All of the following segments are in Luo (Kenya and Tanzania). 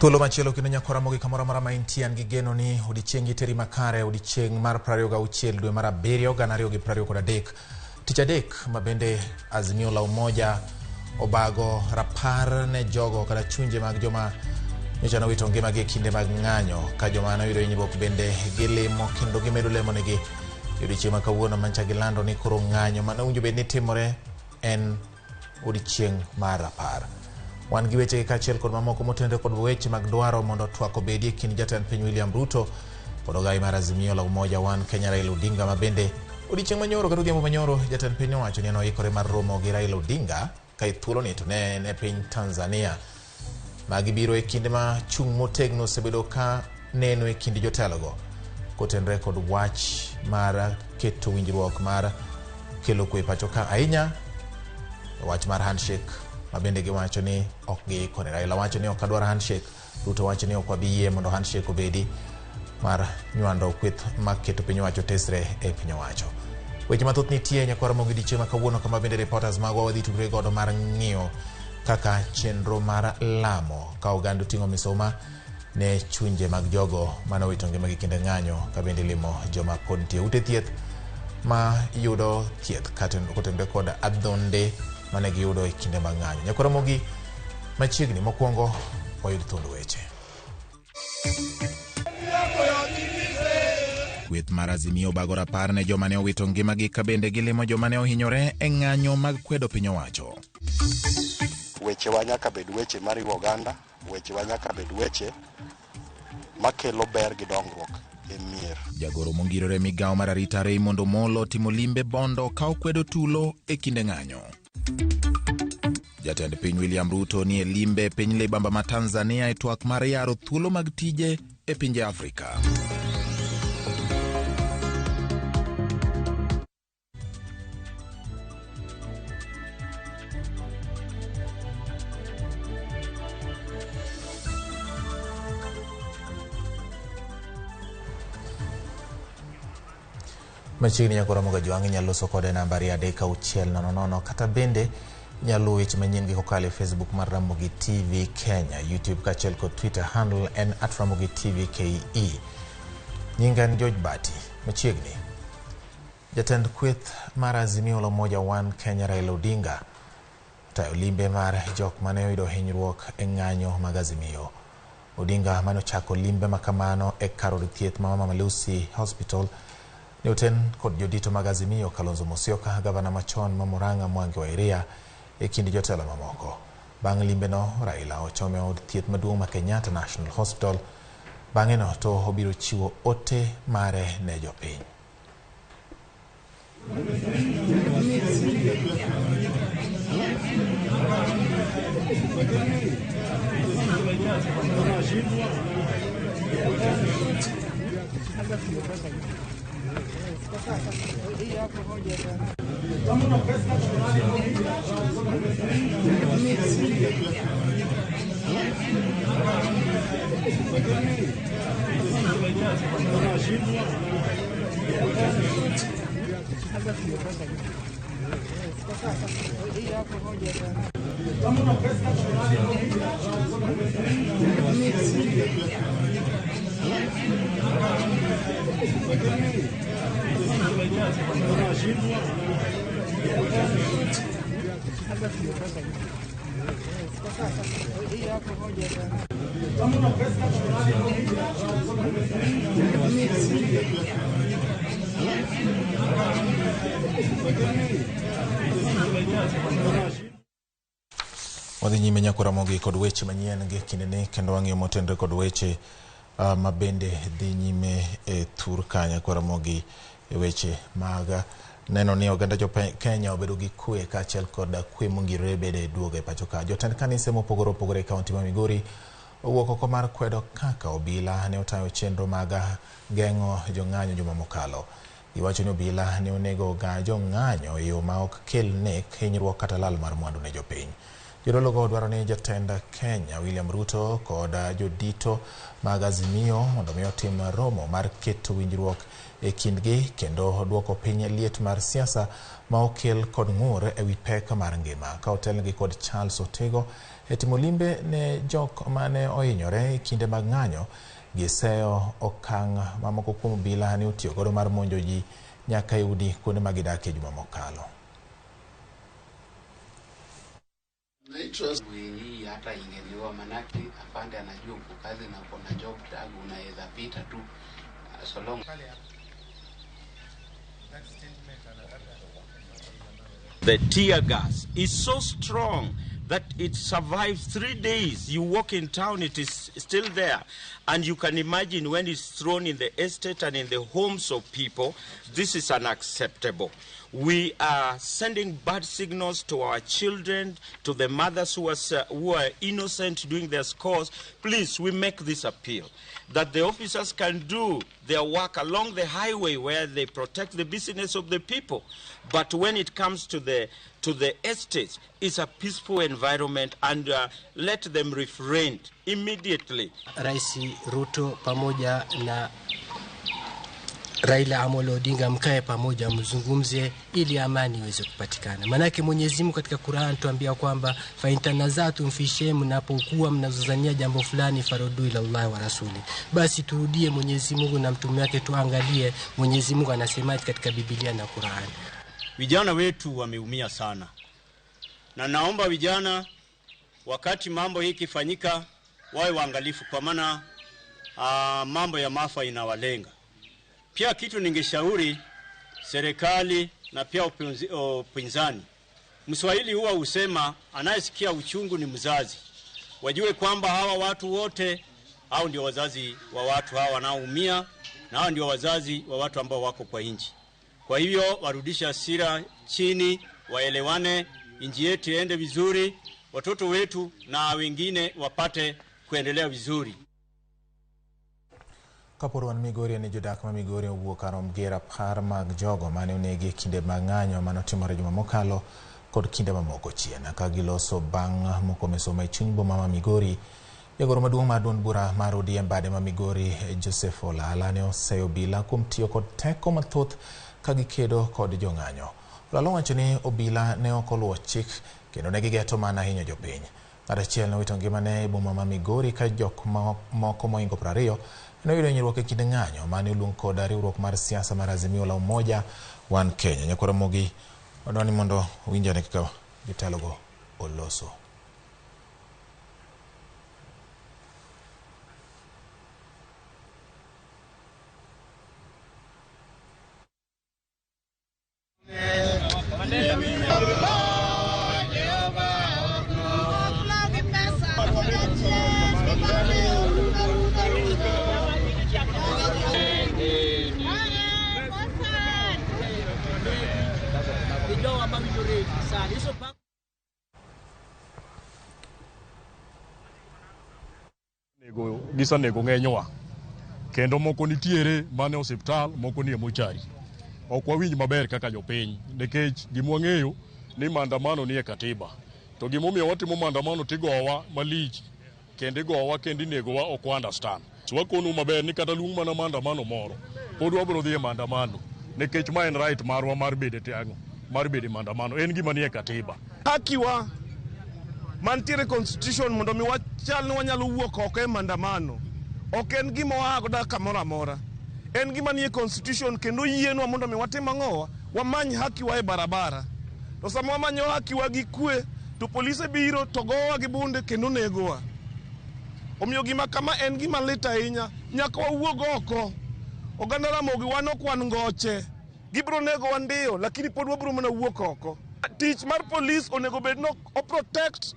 Thuolo machielo kendo nyakora mogi kamoro amora ma intie, an gi geno ni odiechieng' teri makare, odiechieng' mar 26 dwe mar 7 2023, tich adek ma bende Azimio la Umoja obago rapar ne jogo kata chunje mag joma nyocha nowito ngimagi e kinde mag ng'anyo, ka joma noyudo hinyruok bende gilimo kendo gimedo lemo negi e odiechieng' ma kawuono mancha gilando ni koro ng'anyo mane owinjo bed ni timore en odiechieng' mar rapar. Wan gi wechegi kaachiel kod mamoko motenore kod weche mag dwaro mondo twak obedi e kind jatend piny William Ruto kod ogai mar Azimio la Umoja One Kenya Raila Odinga, ma bende odiechieng' manyoro kata odhiambo manyoro jatend piny owacho ni en oikore mar romo gi Raila Odinga ka e thuoloni to ne en e piny Tanzania. Magi biro e kinde ma chung' motegno osebedo ka neno e kind jotelogo kotenore kod wach mar keto winjruok mar kelo kwe pacho ka, ahinya wach mar handshake ma bende giwacho ni ok giikore. Raila wacho ni ok adwar handshake, Ruto wacho ni ok wabi yie mondo handshake obedi mar nywando kweth maketo piny owacho tesre e piny owacho. Weche mathoth nitie nyakwara mogi odiechieng' ma kawuono, kama bende reporters magwa wadhi tudore godo mar ng'iyo kaka chenro mar lamo ka oganda oting'o misuma ne chunje mag jogo mane owito ngimagi kinde ng'anyo, ka bende limo joma pod nitie ute thieth ma yudo thieth kotenore kod adhonde mane giyudo e kinde mag ng'anyo. Nyakwara mogi machiegni, mokwongo wayud thuond weche. Kweth mar Azimio obago rapar ne joma ne owito ngimagi ka bende gilimo joma ne ohinyore e ng'anyo mag kwedo piny owacho. Wechewa nyaka bed weche mariwo oganda, wechewa nyaka bed weche makelo ber gi dongruok e mier. Jagoro mongirore migawo mar arita Raymond Omolo timo limbe Bondo ka okwedo tulo e kinde ng'anyo. Jatend piny William Ruto ni e limbe piny libamba ma Tanzania e twak mar yaro thuolo mag tije e pinje Afrika. Machiegni nyako Ramogi Ajwang' inyalo loso kode namba 23600, kata bende inyalo luwo weche manyien gi kokalo e Facebook mar Ramogi TV Kenya, YouTube kaachiel kod Twitter handle en @RamogiTVKE. Nyinga en George Bati. Machiegni jatend kweth mar Azimio la Umoja One Kenya Raila Odinga tayo limbe mar jok mane oyudo hinyruok e ng'anyo mag Azimio. Odinga mane ochako limbe makamano e kar od thieth ma Mama Lucy Hospital ne oten kod jodito mag Azimio Kalonzo Musyoka, gavana machon ma Murang'a Mwangi wa Iria e kind jotelo mamoko. Bang' limbeno, Raila ochome od thieth maduong' ma Kenyatta National Hospital. Bang'e no to obiro chiwo ote mare ne jopiny. Wadhi nyime nyako Ramogi kod weche manyien gi kindeni kendo wang'iyo motenre kod weche ma bende dhi nyime e thur ka nyako Ramogi e weche mag neno ni oganda jo Kenya obedo gi kwe kaachiel kod kwe mongirore bende duogo e pacho ka. Jotend kanise mopogore opogore e kaunti ma Migori owuok oko mar kwedo kaka obila ne otayo chenro mag geng'o jong'anyo juma mokalo. Giwacho ni obila ne onego ga jong'anyo e yo ma ok kel nek, hinyruok kata lal mar mwandu ne jopiny. Jodologo dwaro ni jatend Kenya William Ruto kod jodito mag Azimio mondo mi otim romo mar keto winjruok e kindgi kendo duoko piny liet mar siasa ma okel kod ng'ur ewi pek mar ngima. Ka otelnegi kod Charles Otego e timo limbe ne jok mane ohinyore e kinde mag ng'anyo, giseyo okang' mamoko kuom obila ne otiyo godo mar monjo ji nyaka e udi kuonde ma gidakie juma mokalo. Hii hata ingeliwa manake afande anajua uko kazi na uko na job tag, unaweza pita tu so long. The tear gas is so strong that it survives 3 days. You walk in town, it is still there. And you can imagine when it's thrown in the estate and in the homes of people, this is unacceptable. We are sending bad signals to our children, to the mothers who are innocent doing their scores. Please, we make this appeal that the officers can do their work along the highway where they protect the business of the people. But when it comes to the estates, it's a peaceful environment, and let them refrain immediately. Rais Ruto pamoja na Raila Amolo Odinga mkae pamoja mzungumze ili amani iweze kupatikana. Manake Mwenyezi Mungu katika Qur'an tuambia kwamba fa intanazatu fi shay'in, mnapokuwa mnazozania jambo fulani, farudu ila Allah wa rasuli. Basi turudie Mwenyezi Mungu na mtume wake, tuangalie Mwenyezi Mungu anasemaje katika Biblia na Qur'an. Vijana wetu wameumia sana. Na naomba vijana wakati mambo hii ikifanyika wawe waangalifu, kwa maana mambo ya maafa inawalenga. Pia kitu ningeshauri serikali na pia upinzani. Mswahili huwa husema anayesikia uchungu ni mzazi. Wajue kwamba hawa watu wote hao ndio wazazi wa watu hawa wanaoumia, na hao ndio wazazi wa watu ambao wako kwa nchi. Kwa hivyo warudishe hasira chini, waelewane, nchi yetu iende vizuri, watoto wetu na wengine wapate kuendelea vizuri. Kaporo wan Migori ni jodak ma Migori owuok kar omgera par mag jogo mane onegi e kinde mag ng'anyo manotimore juma mokalo kod kinde mamoko chien. Ka giloso bang' moko mesoma e chuny boma ma Migori, jagoro maduong' mar duond bura mar ODM bade ma Migori Joseph Olala ne oseyo obila kuom tiyo kod teko mathoth ka gikedo kod jong'anyo. Olala owacho ni obila ne ok oluwo chik kendo ne gigeto mana hinyo jopiny. Ng'at achiel nowito ngimane e boma ma Migori ka jok moko mohingo 20 noyudo hinyruok e kinde ng'anyo mane oluong kod riwruok mar siasa mar Azimio la Umoja One Kenya. Nyakwar Ramogi wadwani mondo uwinjane kaka jotelogo oloso. Gisenego ng'enywa kendo moko nitiere mane osiptal, moko nie mochari. Ok wawinj maber kaka jopiny nikech gima wang'eyo ni maandamano nie katiba, to gimomiyo watimo maandamano tigowa malich kendo igowa kendo inegowa ok wa understand. So wakonu maber ni kata luong mana maandamano moro pod wabiro dhi e maandamano nikech ma en right marwa mar bedo tiang'o mar bedo e maandamano, en gima nie katiba. Hakiwa mantiere constitution mondo mi wachal ni wanyalo wuok oko e maandamano ok en gima waa godo kamoro amora, en gima nie constitution kendo yienwa mondo mi watim ang'owa, wamany hakiwa e barabara. To sama wamanyo hakiwa gi kwe to polise biro to gowa gi bunde kendo negowa. Omiyo gima kama en gima lit ahinya, nyaka wawuog oko. Oganda Ramogi wan ok wan ngoche, gibiro negowa ndiyo, lakini pod wabiro mana wuok oko. Tich mar polis onego bed ni o protect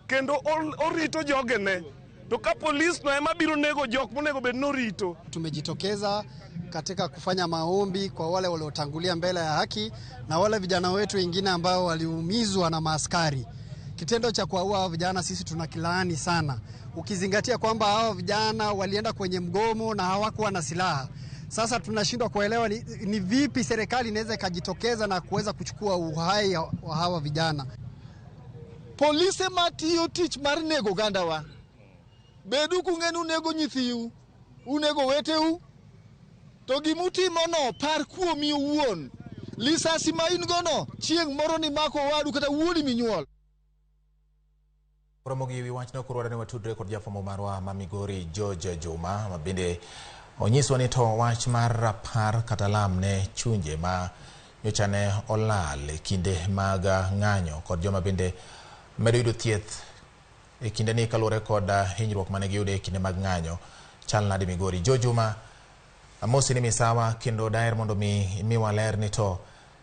kendo orito jogene, to ka polis no ema biro nego jok monego bed ni orito. Tumejitokeza katika kufanya maombi kwa wale waliotangulia mbele ya haki na wale vijana wetu wengine ambao waliumizwa na maaskari. Kitendo cha kuwaua vijana sisi tunakilaani sana, ukizingatia kwamba hao vijana walienda kwenye mgomo na hawakuwa na silaha. Sasa tunashindwa kuelewa ni vipi serikali inaweza ikajitokeza na kuweza kuchukua uhai wa hawa vijana. Polise matiyo tich mar nego ogandawa. Bedu kung'e ni unego nyithiu, unego weteu, to gimutimono par kuomi owuon. Lisasi ma in gono chieng' moro ni mako owadu kata wuodi minyuol. Romo gi wi wachno koro wadwani watudre kod jafwambo marwa ma Migori George Juma ma bende onyiswa ni to wach mar rapar kata lam ne chunje ma nyocha ne olal e kinde mag ng'anyo kod joma bende medo yudo thieth e kinde ni kaluwore kod hinyruok mane giyudo e kinde mag ng'anyo chal nade Migori. George Juma, amosi ni misawa kendo daher mondo mi imiwa ler ni to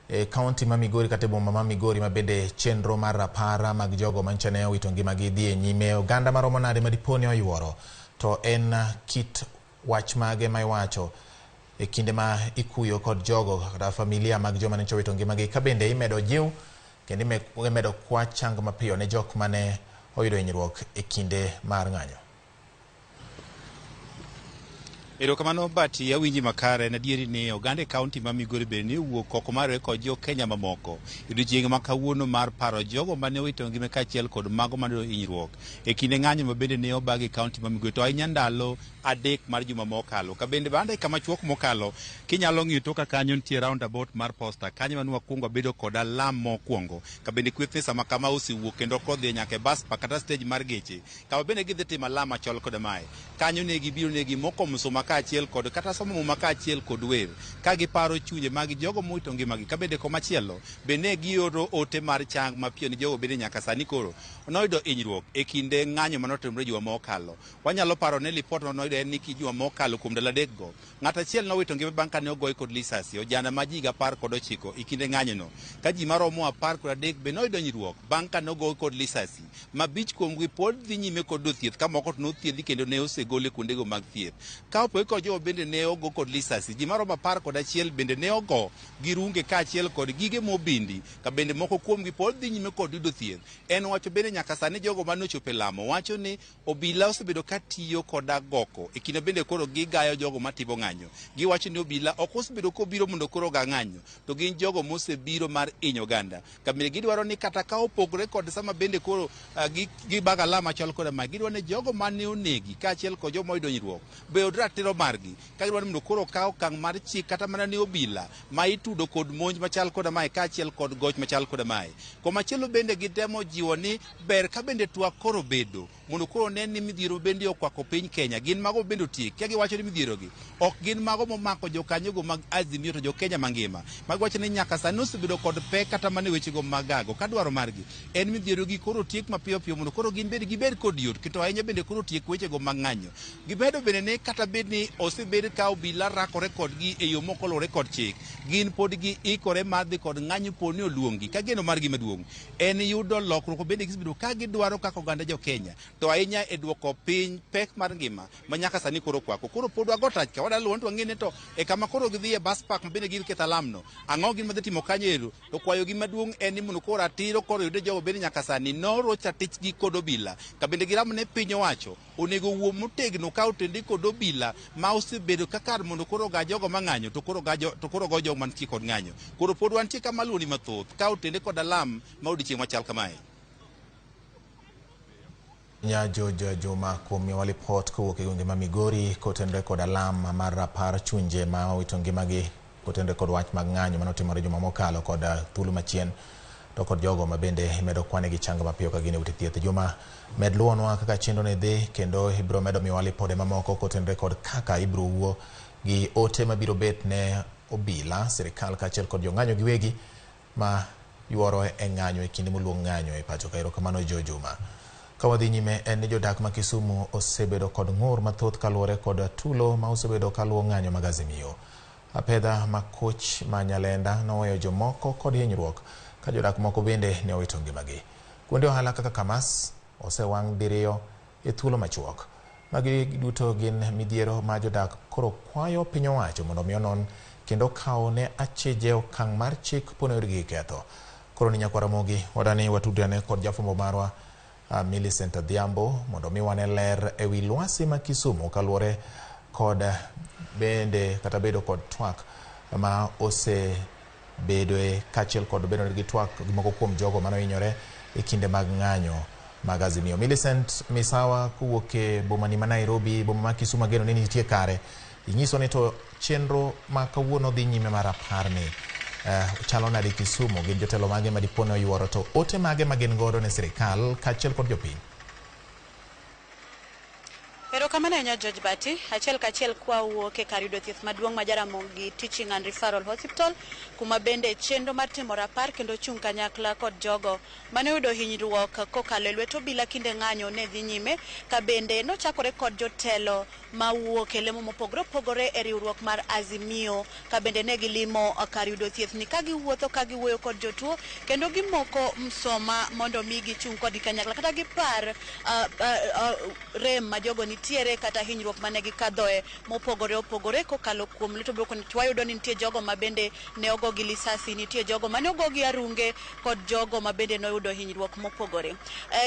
e kaunti ma Migori kata e boma ma Migori ma bende chenro mar rapara mag jogo manyocha ne owito ngimagi dhi e nyime, oganda maromo nade ma dipo ni oyuoro, to en kit wach mage ma iwacho e kinde ma ikuyo kod jogo kata familia mag joma nyocha owito ngimagi, ka bende imedo jiw kendo imedo kwa chang mapiyo ne jok mane oyudo hinyruok e kinde mar ng'anyo. Erokamano Bati, awinji makare. En adieri ni oganda e kaunti ma Migori bende ne owuok oko mar kod jo Kenya mamoko e odiechieng' ma kawuono mar paro jogo mane owito ngima kaachiel kod mago mane oyudo hinyruok e kinde ng'anyo ma bende ne obag e kaunti ma Migori, to ahinya ndalo 3 mar juma mokalo. Ka bende bang' dakika machuok mokalo, kinyalo ng'iyo toka kanyo nitie roundabout mar Posta, kanyo mane wakwongo wabedo kod alam mokwongo. Ka bende kwethne sama kama osewuok kendo kodhi nyaka e bus park kata stage mar geche, kama bende gidhi timo alam machal koda mae. Kanyo ne gibiro ne gimoko msuma kaachiel kod kata somo muma kaachiel kod wer, ka giparo chunje mag jogo mowito ngimagi. Ka bende komachielo bende gioro ote mar chang mapiyo ni jogo bende nyaka sani koro noyudo hinyruok e kinde ng'anyo manotimore juma mokalo. Wanyalo paro ni lipot manoyudo en ni juma mokalo kuom ndalo 3 go, ng'at achiel nowito ngima bang' kane ogoye kod lisasi ojana ma ji higa 19 e kinde ng'anyono, ka ji maromo 13 be noyudo hinyruok bang' kane ogoye kod lisasi, ma 5 kuomgi pod dhi nyime kod yudo thieth, ka moko to nothiedhi kendo ne osegol e kuondego mag thieth. Ka opogore kod jogo bende ne ogo kod lisasi, ji maromo 11 bende ne ogo gi runge kaachiel kod gige mobindi, ka bende moko kuomgi pod dhi nyime kod yudo thieth. En wacho bende nyaka sani jogo mane ochopo e lamo wacho ni obila osebedo ka tiyo kod agoko e kinde bende koro gigayo jogo matimo ng'anyo. Giwacho ni obila ok osebedo kobiro mondo koro oga ng'anyo, to gin jogo mosebiro mar hinyo oganda. Ka bende gidwaro ni kata ka opogore kod sama bende koro gibago alam machal koda mae, gidwaro ni jogo mane onegi kaachiel kod joma oyudo hinyruok be oyud ratiro margi, ka gidwaro ni mondo koro okaw okang' mar chik kata mana ne obila ma itudo kod monj machal koda mae kaachiel kod goch machal koda mae. Komachielo bende gitemo jiwo ni ber ka bende twak koro bedo mondo koro ne ni midhiero bende okwako piny Kenya, gin mago bende otiek. Ka giwacho ni midhierogi ok gin mago momako jokanyogo mag Azimio to jo Kenya mangima. Magiwacho ni nyaka sani osebedo kod pek kata mana e wechego mag gago, ka dwaro margi en midhierogi koro otiek mapiyo piyo mondo koro gin bende gibed kod yot, kendo ahinya bende koro otiek wechego mag ng'anyo. Gibedo bende ni kata bed ni osebed ka obila rakore kodgi e yo mok oluwore kod chik, gin pod giikore mar dhi kod ng'anyo po ni oluonggi, ka geno margi maduong' en yudo lokruok bende gisebedo ka gidwaro kaka oganda jo Kenya, to ahinya e duoko piny pek mar ngima ma nyaka sani koro kwako. Koro pod wago tach ka wadwa luwo to wang'e ni to e kama koro gidhi e bus park ma bende gidhi ketho alamno, ang'o gin madhi timo kanyo ero? To kwayogi maduong' en ni mondo koro ratiro koro oyud jogo bende nyaka sani noroch ratichgi kod obila, ka bende giramo ne piny owacho onego wuo motegno ka otende kod obila ma osebedo ka kar mondo koro oga jogo mang'anyo to koro go jogo mantie kod ng'anyo. Koro pod wantie kama luwoni mathoth ka otende kod alam ma odiechieng' machal kamae. Nya George Juma kuom miyowa lipot kowuok e gwenge ma Migori kotenore kod alam mar rapar chunje ma owito ngimagi kotenore kod wach mag ng'anyo manotimore juma mokalo kod thuolo machien, to kod jogo ma bende imedo kwanegi chang mapiyo ka gin e ute thieth. Juma, med luwonwa kaka chenro ni dhi kendo ibiro medo miyowa lipode mamoko kotenore kod kaka ibiro wuo gi ote mabiro bet ne obila, sirikal kaachiel kod jong'anyo giwegi ma yuoro e ng'anyo e kinde moluong ng'anyo e pacho ka. Erokamano Jo Juma. Ka wadhi nyime en ni jodak ma Kisumu osebedo kod ng'ur mathoth kaluwore kod tulo ma osebedo kaluwo ng'anyo mag Azimio. Apedha makoch ma Nyalenda noweyo jomoko kod hinyruok ka jodak moko bende ne owito ngimagi. Kuonde ohala kaka Kamas osewang' diriyo e thuolo machuok. Magi duto gin midhiero ma jodak koro kwayo piny owacho mondo mi onon kendo kaw ne acheje okang' mar chik pono yudgi gi ketho. Koro ni nyakwar Ramogi, wadani watudre kod jafwambo marwa Millicent Adhiambo mondo mi wane ler ewi lwasi ma Kisumu kaluwore kod bende kata bedo kod twak ma osebedoe kaachiel kod bedo gi twak gi moko kuom jogo mane ohinyore e kinde mag ng'anyo mag Azimio. Millicent Misawa kowuok e bomani ma Nairobi, boma ma Kisumu ageno ni nitie kare. Inyiso ni to chenro ma kawuono dhi nyime mar apar ni chalo nade Kisumu, gin jotelo mage ma dipo ni oyuoro to ote mage ma gin godo ne sirikal kaachiel kod jopiny? Erokamano ahinya George Bati. Achiel kachiel kwawuok e kar yudo thieth maduong' ma Jaramogi Teaching and Referral Hospital, kuma bende chenro mar timo rapar kendo chung' kanyakla kod jogo mane oyudo hinyruok kokalo e lwet obila kinde ng'anyo ne dhi nyime, ka bende nochakore kod jotelo mawuok e lemo mopogore opogore e riwruok mar Azimio, ka bende ne gilimo kar yudo thieth ni ka giwuotho ka giwuoyo kod jotuo kendo gimoko msoma mondo mi gichung' kodgi kanyakla kata gipar rem ma jogo nitiere kata hinyruok mane gikadhoe mopogore opogore kokalo kuom lwet obila. Wayudo ni nitie jogo ma bende ne ogo gi lisasi, nitie jogo mane ogo gi arunge kod jogo ma bende noyudo hinyruok mopogore.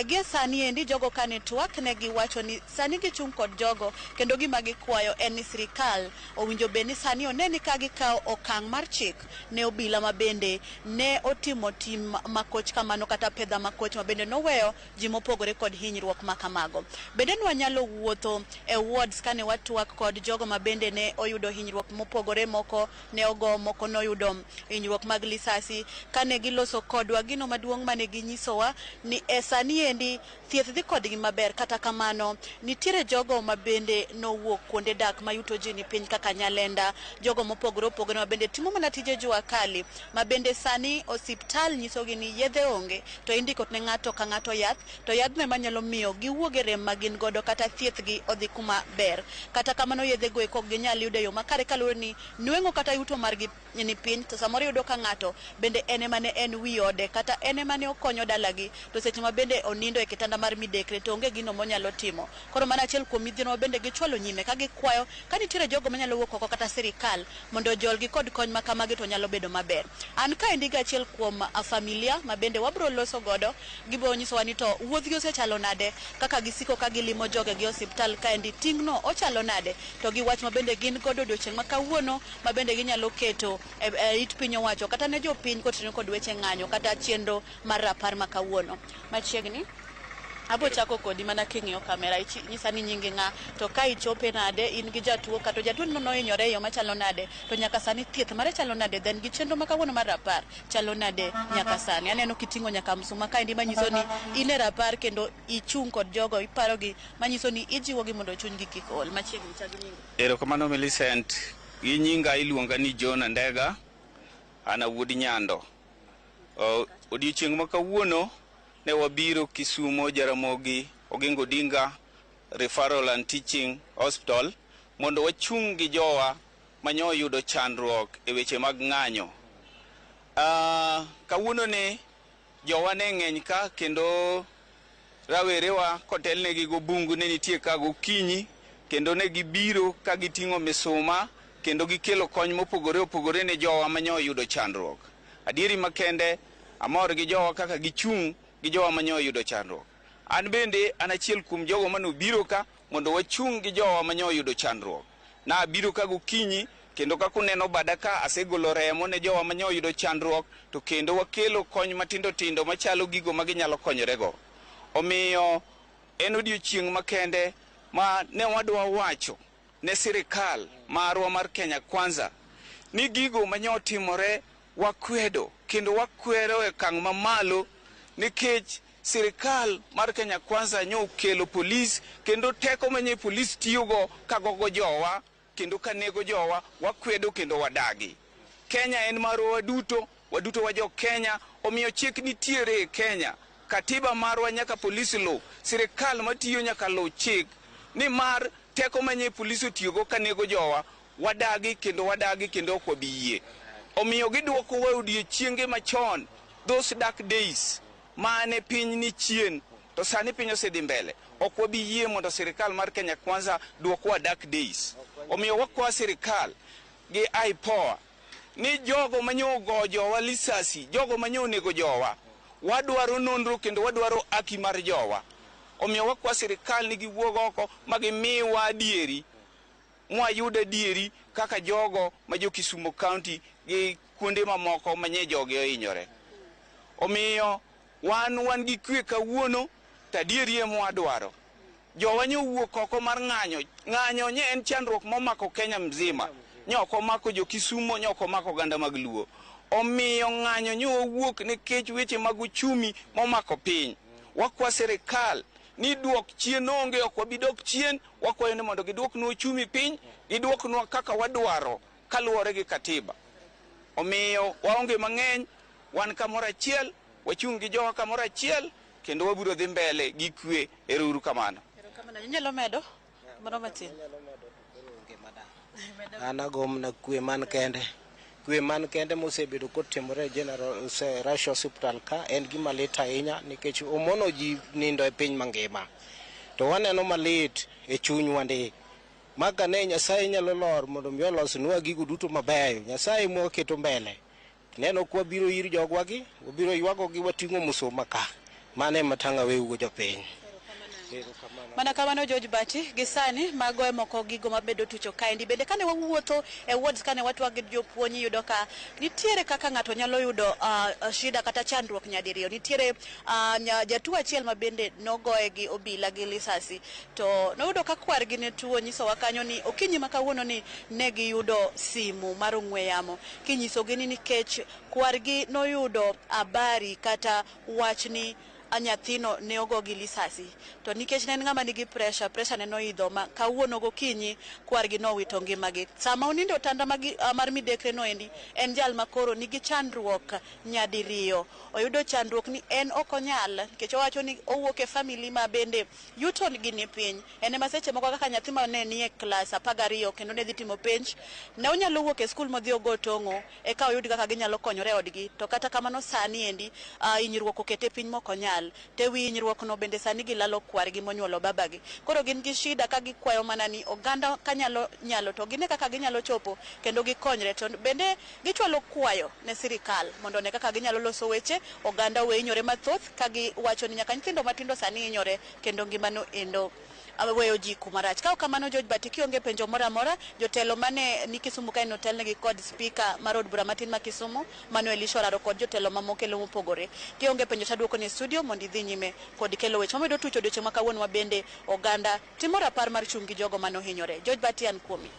Gie sani endi jogo kane twak ne giwacho ni sani gichung' kod jogo kendo gima gikwayo en ni sirikal owinjo bed ni sani one ni ka gikawo okang' mar chik ne obila ma bende ne otimo tim makoch kamano kata pedha makoch ma bende noweyo ji mopogore kod hinyruok ma kamago. Bende nwanyalo wuotho e wards kane watwak kod jogo ma bende ne oyudo hinyruok mopogore, moko ne ogo, moko noyudo hinyruok mag lisasi. Kane giloso kodwa, gino maduong' mane ginyisowa ni e sani endi thieth dhi kodgi maber, kata kamano nitiere jogo ma bende nowuok kuonde dak ma yuto ji ni piny kaka Nyalenda, jogo mopogore opogore ma bende timo mana tije jua kali, ma bende sani osiptal nyisogi ni yedhe onge to indiko ne ng'ato ka ng'ato yath, to yadhno ema nyalo miyo giwuog e rem ma gin godo kata thiethgi odhi kuma ber. Kata kamano yedhe go eko ok ginyal yudo e yo makare kaluwore ni nweng'o kata yuto margi ni piny, to samoro iyudo ka ng'ato bende en ema ne en wi ode kata en ema ne okonyo dalagi, to seche ma bende onindo e kitanda mar midekre to onge gino monyalo timo. Koro mano achiel kuom midhiero ma bende gichwalo nyime ka gikwayo ka nitiere jogo manyalo wuok oko kata sirikal mondo ojolgi kod kony ma kamagi to nyalo bedo maber. An kaendi gi achiel kuom familia ma bende wabro loso godo, gibiro nyisowa ni to wuodhgi osechalo nade, kaka gisiko ka gilimo jogegi e osiptal kaendi, ting'no ochalo nade, to gi wach ma bende gin godo odiochieng' ma kawuono ma bende ginyalo keto e it piny owacho kata ne jopiny kotenore kod weche ng'anyo kata chenro mar rapar ma kawuono. Machiegni abo chako kodi mana king'iyo kamera, nyisa ni nyingi ng'a, to ka ichope nade, in gi jatuo kata jatuo no nohinyore e yo machalo nade, to nyaka sani thieth mare chalo nade, then gi chenro ma kawuono mar rapar chalo nade nyaka sani. Aneno kiting'o nyaka msuma kaendi manyiso ni in e rapar kendo ichung' kod jogo, iparogi, manyiso ni ijiwogi mondo chunygi kik ol. Machiegni, chak gi nyingi. Erokamano Millicent. Gi nyinga iluonga ni John Andega, an awuod Nyando. Odiochieng' ma kawuono ne wabiro Kisumo Jaramogi Oginga Odinga Referral and Teaching Hospital mondo wachung' gi jowa manyo oyudo chandruok e weche mag ng'anyo. Kawuono ni jowa ne ng'eny ka kendo rawerewa kotelnegi gobungu ne nitie ka gokinyi kendo ne gibiro ka giting'o misuma kendo gikelo kony mopogore opogore ne jowa manyo oyudo chandruok. Adieri makende amor gi jowa kaka gichung' gi jowa manyo oyudo chandruok. An bende an achiel kuom jogo manobiro ka mondo wachung' gi jowa manyo oyudo chandruok. Nabiro ka gokinyi kendo kaka uneno bada ka asegolo remo ne jowa manyo oyudo chandruok, to kendo wakelo kony matindo tindo machalo gigo ma ginyalo konyorego. Omiyo en odiochieng' makende ma ne wadwa wacho ne sirikal marwa mar Kenya Kwanza ni gigo manyo otimore wakwedo kendo wakwero e okang' mamalo, nikech sirikal mar Kenya Kwanza nyo okelo polis kendo teko manye polis tiyogo kagogo jowa kendo kanego jowa wakwedo kendo wadagi. Kenya en marwa waduto, waduto wa jo Kenya, omiyo chik nitiere e Kenya. Katiba marwa nyaka polis luw, sirikal matiyo nyaka luw chik, nimar teko manye polis otiyogo kanego jowa wadagi kendo wadagi kendo ok wabi yie. Omiyo gidwokowa odiechienge machon, those dark days mane piny ni chien, to sani piny osedhi mbele. Ok wabi yie mondo sirikal mar Kenya Kwanza dwokwa dark days. Omiyo wakwa sirikal gi IPOA ni jogo manyo ogo jowa lisasi, jogo manyo onego jowa, wadwaro nonro kendo wadwaro haki mar jowa. Omiyo wakwa sirikal ni giwuog oko ma gimiwa adieri, mwayud adieri kaka jogo ma jo Kisumu County gi kuonde mamoko manye jogi ohinyore. Omiyo Wan wan gi kwe kawuono to adieri ema wadwaro. Jowa nyo owuok oko mar ng'anyo. Ng'anyo nye en chandruok momako Kenya mzima. Nye ok omako jo Kisumo, nye ok omako oganda mag Luo. Omiyo ng'anyo nyo owuok nikech weche mag uchumi momako piny. Wakwa sirikal ni duok chien onge, ok wabi dok chien, wakwayo ni mondo giduoknwa uchumi piny, giduoknwa kaka wadwaro kaluwore gi katiba. Omiyo waonge mang'eny, wan kamoro achiel, wachung' gi jowa kamoro achiel, kendo wabiro dhi mbele gi kwe. Ero uru kamano. Inyalo medo moro matin? An agomna kwe man kende. Kwe man kende mosebedo kotimore e General Rush Hospital ka en gima lit ahinya nikech omono ji nindo e piny mangima. To waneno malit e chunywa ndi. Maka ne Nyasaye nyalo lor mondo mi olosnwa gigo duto mabeyo. Nyasaye mwaketo mbele. Neno kwa biro ir jogwagi, wabiro ywagogi wating'o musuma ka. Mano ema tang' aweugo jopiny. Mana kamano George Bati, gi sani mago e moko gigo mabedo tucho kaendi. Bende kane wawuotho e wards kane watwak gi jopuonj iyudo ka nitiere kaka ng'ato nyalo yudo shida kata chandruok nyadiriyo. Nitiere jatuo achiel ma bende nogoye gi obila gi lisasi to noyudo ka kwargi ne tuo, nyisowa kanyo ni okinyi ma kawuono ni ne giyudo simu mar ong'we yamo kinyisogi ni nikech kwargi noyudo habari kata wach ni nyathino ne ogo gi lisasi to nikech ne en ng'ama nigi pressure, pressure ne noidho ma kawuono gokinyi kwargi nowito ngimagi. Sama onindo otanda mar midekre no endi en jal ma koro nigi chandruok nyadiriyo. Oyudo chandruok ni en ok onyal nikech owacho ni owuok e family ma bende yuto gi ni piny. En ema seche moko kaka nyathi ma ne nie klas 12 kendo ne dhi timo penj, ne onyalo wuok e skul modhi ogo tong'o eka oyud kaka ginyalo konyore e odgi. To kata kamano sani endi hinyruok okete piny mok onyal. To ewi hinyruok no bende sani gilalo kwargi monyuolo babagi. Koro gin gi shida ka gikwayo mana ni oganda kanyalo nyalo to gine kaka ginyalo chopo kendo gikonyre. To bende gichwalo kwayo ne sirikal mondo one kaka ginyalo loso weche oganda owe hinyore mathoth ka giwacho ni nyaka nyithindo matindo sani hinyore kendo ngimano endo weyo ji kumarach. Ka ok kamano George Bati, kionge penjo moro amora, jotelo mane ni Kisumu kae notelnegi kod spika mar od bura matin ma Kisumu Manuel Elisha Oraro kod jotelo mamoko elo mopogore. Kionge penjo taduoko ni studio mondo idhi nyime kod kelo weche mamedo tucho odiochieng' ma kawuono wa bende oganda timo rapar mar chung' gi jogo manohinyore. George Bati, an kuomi.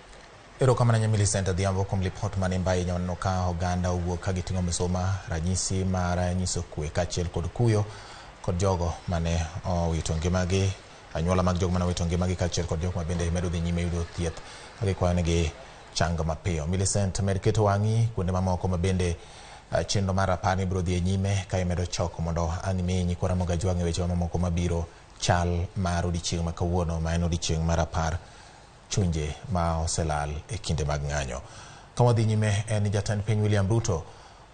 Erokamano ahinya Millicent Adhiambo kuom lipot mane mbai nyono ka oganda owuok ka giting'o misuma ranyisi mar nyiso kwe kaachiel kod kuyo kod jogo mane owito ngimagi, anyuola mag jogo mane owito ngimagi kaachiel kod jogo ma bende medo dhi nyime yudo thieth ka gikwayo negi chang mapiyo. Millicent, med keto wang'i kuonde mamoko ma bende chenro mar rapar ni biro dhi e nyime ka imedo choko mondo ang' imi nyikwa Ramogi Ajwang' e weche mamoko mabiro chal mar odiochieng' ma kawuono ma en odiochieng' mar rapar chunje ma oselal e kinde mag ng'anyo. Ka wadhi nyime en ni jatend piny William Ruto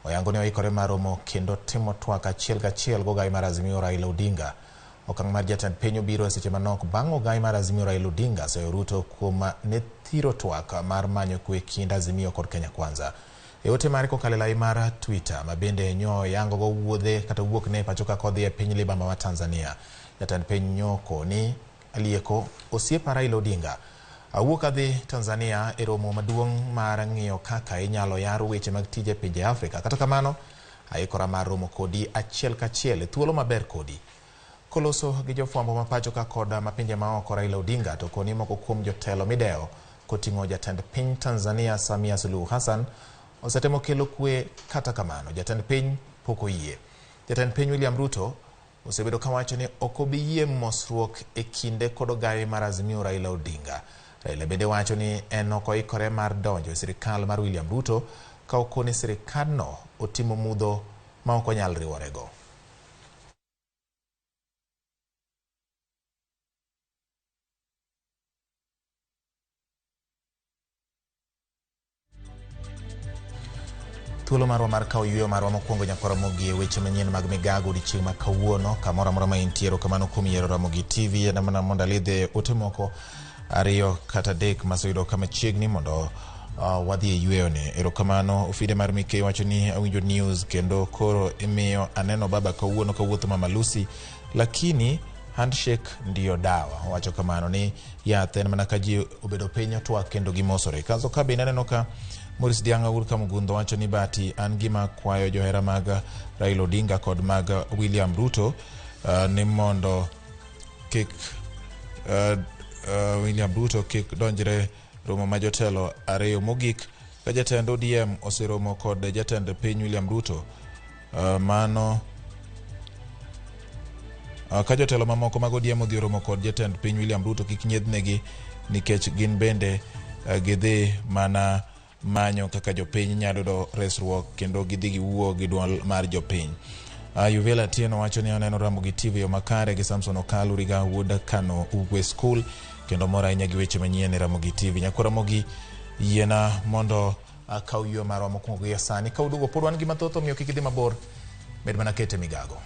oyango ni oikore mar romo kendo timo twak achiel kachiel gogai mar Azimio Raila Odinga. Okang' mar jatend piny obiro e seche manok bang' ogai mar Azimio Raila Odinga seyo Ruto kuom ne thiro twak mar manyo kwe kind Azimio kod Kenya Kwanza. E ote mare kokalo e lai mar Twitter ma bende nyo yango go wuodhe kata wuok ne pacho ka kodhi e piny libamba ma Tanzania. Jatend piny nyoko ni alieko osiepa Raila Odinga. Awuok adhi Tanzania e romo maduong' mar ng'iyo kaka inyalo yar weche mag tije e pinje Afrika. Kata kamano, aikora mar romo kodi achiel kachiel e thuolo maber kodi. Koloso gi jofwambo ma pacho ka kod ma pinje maoko Raila Odinga to koni moko kuom jotelo midewo koting'o jatend piny Tanzania Samia Suluhu Hassan osetemo kelo kwe, kata kamano jatend piny pok oyie. Jatend piny William Ruto osebedo kawacho ni ok obi yie mosruok e kinde kod ogai mar Azimio Raila Odinga. Raila bende wacho ni en ok oikore mar donjo e sirikal mar William Ruto ka okoni sirikandno otimo mudho ma ok onyal riworego. Thuolo marwa mar kawo yueyo marwa mokwongo nyakwar Ramogi e weche manyien mag migago odiochieng' ma kawuono kamoro amora ma intiere kamano kuom yiero Ramogi TV en mana mondo alidhe ote moko 2 kata 3 maseyudo ka machiegni mondo wadhi e yueyo ni. Erokamano Ofide mar Mikei wacho ni awinjo news kendo koro imiyo aneno baba kawuono kawuotho Mama Lucy, lakini Handshake ndiyo dawa. Owacho kamano ni yath en mana ka ji obedo piny otwak kendo gimosore. Kaso ka bende aneno ka Maurice Dianga wuod Kamugundho wacho ni Bati an gima kwayo johera mag Raila Odinga kod mag William Ruto ni mondo kik William Ruto kik donjre romo ma jotelo ariyo mogik ka jatend ODM oseromo kod jatend piny William Ruto mano ka jotelo mamoko mag ODM odhi oromo kod jatend piny William Ruto kik nyiedhnegi nikech gin bende gidhi mana manyo kaka jopiny nyalo yudo resruok kendo gidhi giwuo gi duol mar jopiny. Yuvela Atieno wacho ni oneno Ramogi TV yo makare gi Samson Okalu Riga wuod Kano Ugwe School kendo mor ahinya gi weche manyien e Ramogi TV. Nyakwar Ramogi yiena mondo akaw yweyo marwa mokwongo gi sani. Ka uduogo pod wan gi mathoth omiyo kik idhi mabor, med mana kete migago.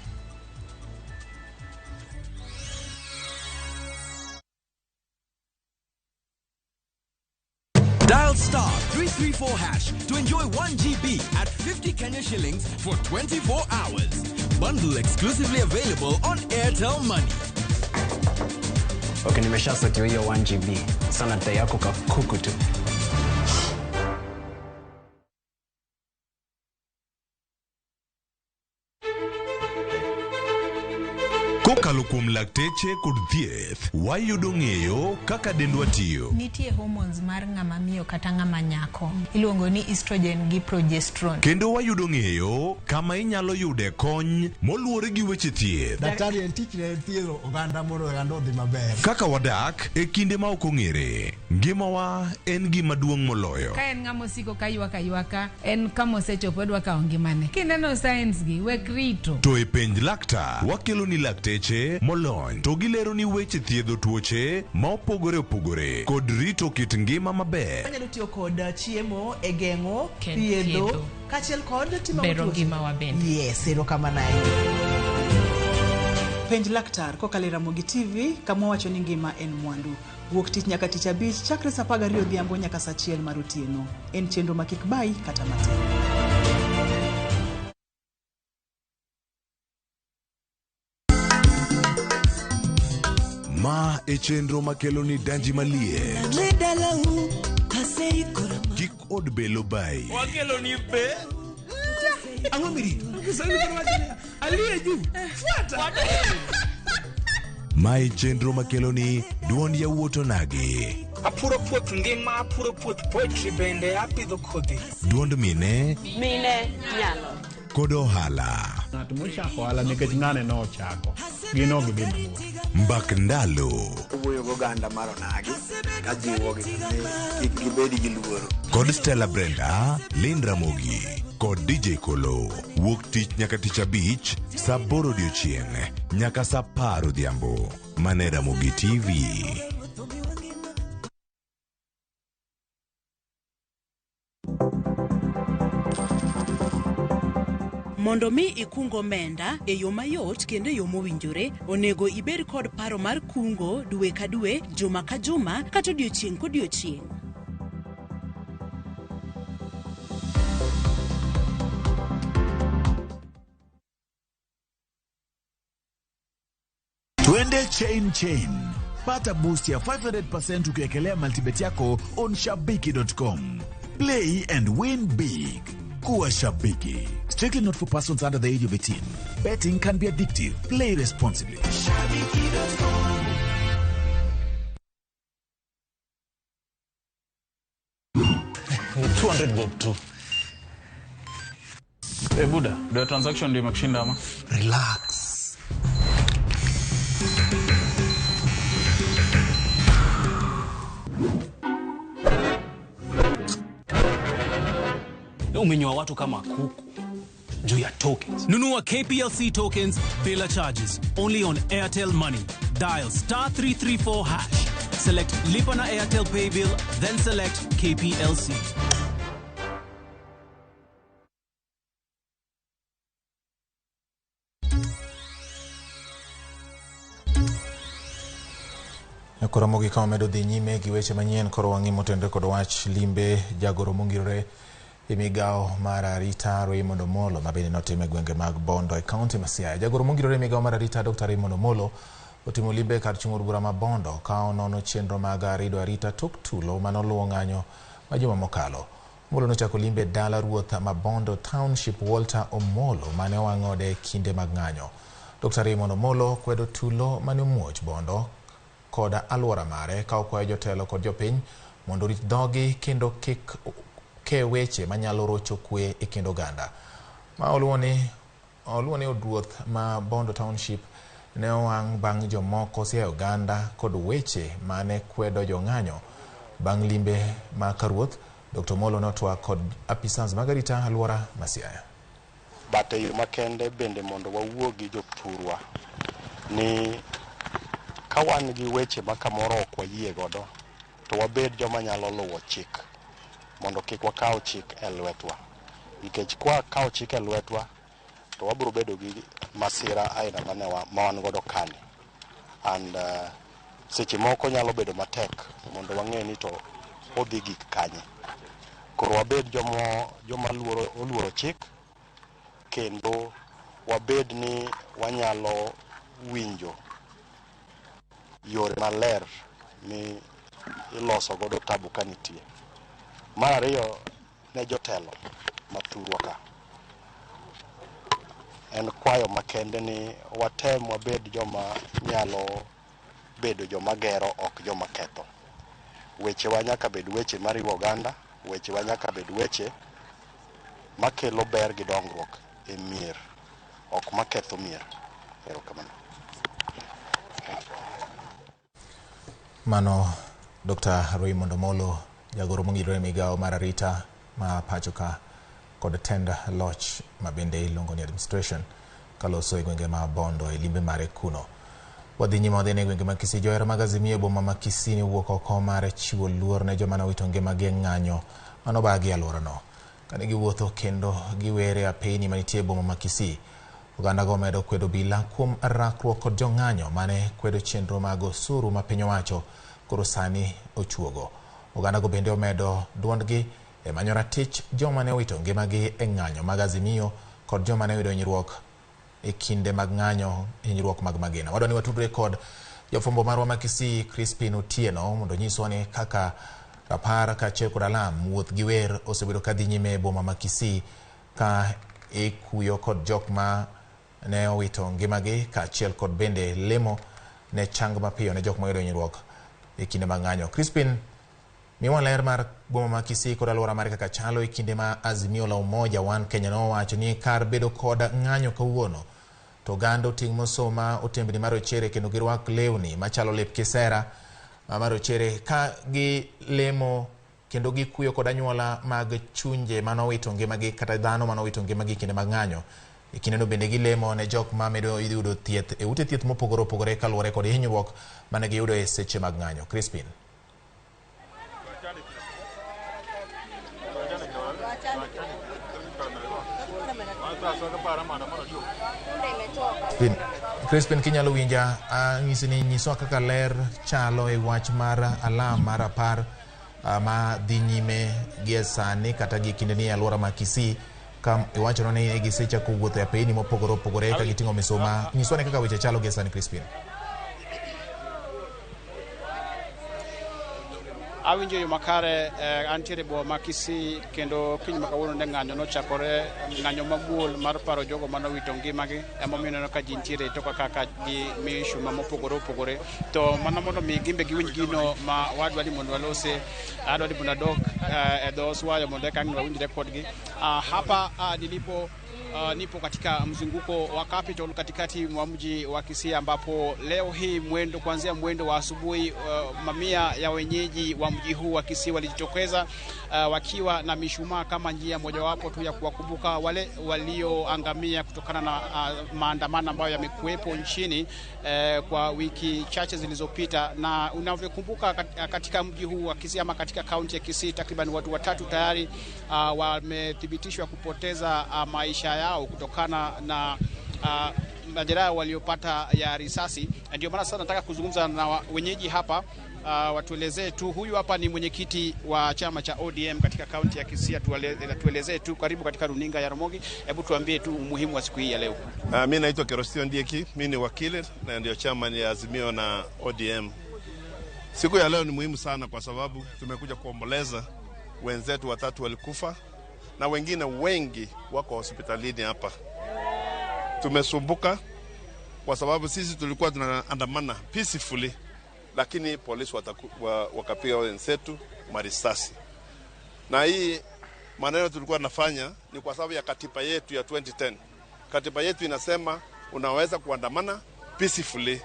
Dial star 334 hash to enjoy 1 GB at 50 Kenya shillings for 24 hours. Bundle exclusively available on Airtel Money. Okay, nimeshasetiwa hiyo 1 GB. Sana data yako kakuku tu. Kokalo kuom lakteche kod thieth, wayudo ng'eyo kaka dendwa tiyo. Nitie hormones mar ng'ama miyo kata ng'ama nyako iluongo ni estrogen gi progesterone. Kendo wayudo ng'eyo kama inyalo yude kony moluwore gi weche thieth. Daktari en tich ne thiedho oganda mondo oganda odhi maber. Kaka wadak e kinde ma ok ong'ere, ngimawa en gima duong' moloyo. Ka en ng'ama osiko ka ywak aywaka, en kama osechopo odwa kawo ngimane. Kineno signs gi, wek rito. To e penj laktar, wakelo ni lakteche molony to gilero ni weche thiedho tuoche ma opogore opogore kod rito kit ngima maber. Wanyalo tiyo kod chiemo e geng'o, thiedho, kaachiel kod timo bero ngimawa bende. Yes, erokamano ahinya. Penj laktar kokalo e Ramogi TV kama wawacho ni ngima en mwandu. Wuok tich nyaka tich abich chakre saa 12 odhiambo nyaka saa 1 mar otieno. En chenro ma kik bayi kata matin. Ma e chenro makelo ni danji maliet. Kik od belo bayi. Wakelo ni be. Ang'o mirito? Aliye juu. Fuata. Ma e chenro makelo ni duond yawuot onagi. Apuro puoth ngima, apuro puoth poetry bende apidho kodhi. Duond mine. Mine nyalo. Kod ohala. Ng'at mochako ohala nikech ng'ane nochako. Gin ok gidhi mabor. Mbak ndalo. Owuoyo gi oganda mar onagi kajiwogi ni kik gibed gi luoro. Kod Stella Brenda, Lynn Ramogi kod DJ Kolo. Wuok tich nyaka tich abich saa 8 odiochieng' nyaka saa 10 odhiambo. Mane Ramogi TV. Mondo mi ikung omenda e yo mayot kendo e yo mowinjore, onego ibed kod paro mar kungo dwe ka dwe, juma ka juma, kata odiochieng' kodiochieng'. Twende chain chain. Pata boost ya 500% ukiwekelea multibet yako on shabiki.com. Play and win big. Kuwa shabiki. Strictly not for persons under the age of 18. Betting can be addictive. Play responsibly. Shabiki.com. 200 bob tu. Eh, Buda, ndio transaction ndio imekushinda ama? Relax. Umenyoa watu kama kuku juu ya tokens. Nunua KPLC tokens bila charges only on Airtel Money. Dial star 334 hash. Select Lipa na Airtel Pay Bill, then select KPLC. Koro mogik ka wamedo dhi nyime gi weche manyien koro wang'i motenore kod wach limbe jagoro mongirore e migawo mar arita Raymond Omolo ma bende notim e gwenge mag Bondo e kaunti ma Siaya. Jagoro mongirore e migawo mar arita Dr. Raymond Omolo otimo limbe kar chung' od bura ma Bondo ka onono chenro mag rido arita tok tulo manoluwo ng'anyo ma juma mokalo. Omolo nochako limbe dala ruoth ma Bondo Township Walter Omolo mane owang' ode kinde mag ng'anyo. Dr. Raymond Omolo kwedo tulo mane omuoch Bondo kod alwora mare ka okwayo jotelo kod jopiny mondo orit dhogi kendo kik ke weche manyalo rocho kwe e kind oganda. Ma oluwo ni od ruoth ma Bondo Township ne owang' bang' jomoko siayo oganda kod weche mane kwedo jong'anyo. Bang' limbe ma karuoth, Dr. Omolo notwak kod apisas mag arita alwora ma Siaya. But e yo makende bende mondo wawuo gi jothurwa ni ka wan gi weche ma kamoro ok wayie godo to wabed joma nyalo luwo chik mondo kik wakaw chik e lwetwa, nikech kwa kawo chik e lwetwa to wabiro bedo gi masira aina mane ma wan godo kani, and seche moko nyalo bedo matek mondo wang'e ni to odhi gik kanye. Koro wabed joma oluoro chik kendo wabed ni wanyalo winjo yore maler mi iloso godo tabu ka nitie. Mar ariyo ne jotelo mathurwa ka, en kwayo makende ni watem wabed joma nyalo bedo joma gero ok joma ketho. Wechewa nyaka bed weche mariwo oganda, wechewa nyaka bed weche makelo ber gi dongruok e mier, ok maketho mier. Erokamano. Mano Dr. Raymond Omolo, jagoro mong'irore e migawo mar arita ma pacho ka kod tend loch ma bende iluongo ni administration kaloso e gwenge ma Bondo e limbe mare kuno. Wadhi nyime wadhi e gwenge ma Kisii. Johera mag Azimio e boma ma Kisii ne owuok oko mar chiwo luor ne joma nowito ngimagi e ng'anyo manobagi e alworano. Kane giwuotho kendo giwere apeyni manitie e boma ma Kisii, oganda go omedo kwedo obila kuom rakruok kod jong'anyo mane kwedo chenro mag osuru ma piny owacho koro sani ochuogo. Oganda go bende omedo duondgi e manyo ratich joma ne owito ngimagi e ng'anyo mag Azimio kod joma ne oyudo hinyruok e kinde mag ng'anyo, hinyruok mag magina. Wadwa ni watudre kod jafwambo marwa ma Kisii Crispin Otieno mondo onyiswa ni kaka rapar kaachiel kod alam wuoth gi wer osebedo kadhi nyime e boma ma Kisii ka ikuyo kod jok ma ne owito ngimagi kaachiel kod bende lemo ne chang mapiyo ne jok ma oyudo hinyruok e kinde mag ng'anyo. Crispin, miwa ler mar boma ma Kisii kod alwora mare kaka chalo e kinde ma Azimio la Umoja One Kenya nowacho ni kar bedo kod ng'anyo kawuono to oganda oting' mosoma otembni marochere kendo girwak lewni machalo lep kisera marochere ka gilemo kendo gikuyo kod anyuola mag chunje manowito ngimagi kata dhano manowito ngimagi e kinde mag ng'anyo. E kindeno bende gilemo ne jok ma medo yudo thieth e ute thieth mopogore opogore kaluwore kod hinyruok mane giyudo e seche mag ng'anyo. Crispin. Crispin, kinyalo winja, anyisi ni nyiswa kaka ler chalo e wach mar alam mar apar ma dhi nyime gie sani kata gi kinde ni e alwora ma Kisii ka iwacho ni gisechako wuotho e apeyni mopogore opogore ka giting'o misuma. Nyiswa ne kaka weche chalo gie sani, Crispin. Awinjo yo makare, antiere boma ma Kisii kendo kiny ma kawuono ne ng'anyo nochakore, ng'anyo mamuol mar paro jogo manowito ngimagi, emomiyo ineno ka ji nitiere toka kaka gi mishumaa mopogore opogore. To mano mondo mi gimbe giwinj gino ma wadwa ni mondo walose, adwa ni mondo adok e dho Oswayo mondo eka ang' wawinjre kodgi. Hapa nilipo nipo katika mzunguko wa Capital katikati mwa mji wa Kisii, ambapo leo hii mwendo kuanzia mwendo wa asubuhi mamia ya wenyeji wa mji huu wa Kisii walijitokeza wakiwa na mishumaa kama njia mojawapo tu ya kuwakumbuka wale walioangamia kutokana na maandamano ambayo yamekuwepo nchini kwa wiki chache zilizopita. Na unavyokumbuka katika mji huu wa Kisii ama katika kaunti ya Kisii, takriban watu watatu tayari wamethibitishwa kupoteza maisha yao kutokana na majeraha waliopata ya risasi. Ndio maana sasa nataka kuzungumza na wenyeji hapa Watuelezee tu, huyu hapa ni mwenyekiti wa chama cha ODM katika kaunti ya Kisii. Tuelezee tu, karibu katika runinga ya Ramogi. Hebu tuambie tu umuhimu wa siku hii ya leo. Mimi naitwa Kerostio Ndieki, mimi ni wakili na ndio chama ni Azimio na ODM. Siku ya leo ni muhimu sana kwa sababu tumekuja kuomboleza wenzetu watatu walikufa na wengine wengi wako hospitalini hapa. Tumesumbuka kwa sababu sisi tulikuwa tunaandamana peacefully, lakini polisi wakapiga wenzetu marisasi. Na hii maneno tulikuwa tunafanya ni kwa sababu ya katiba yetu ya 2010. Katiba yetu inasema unaweza kuandamana peacefully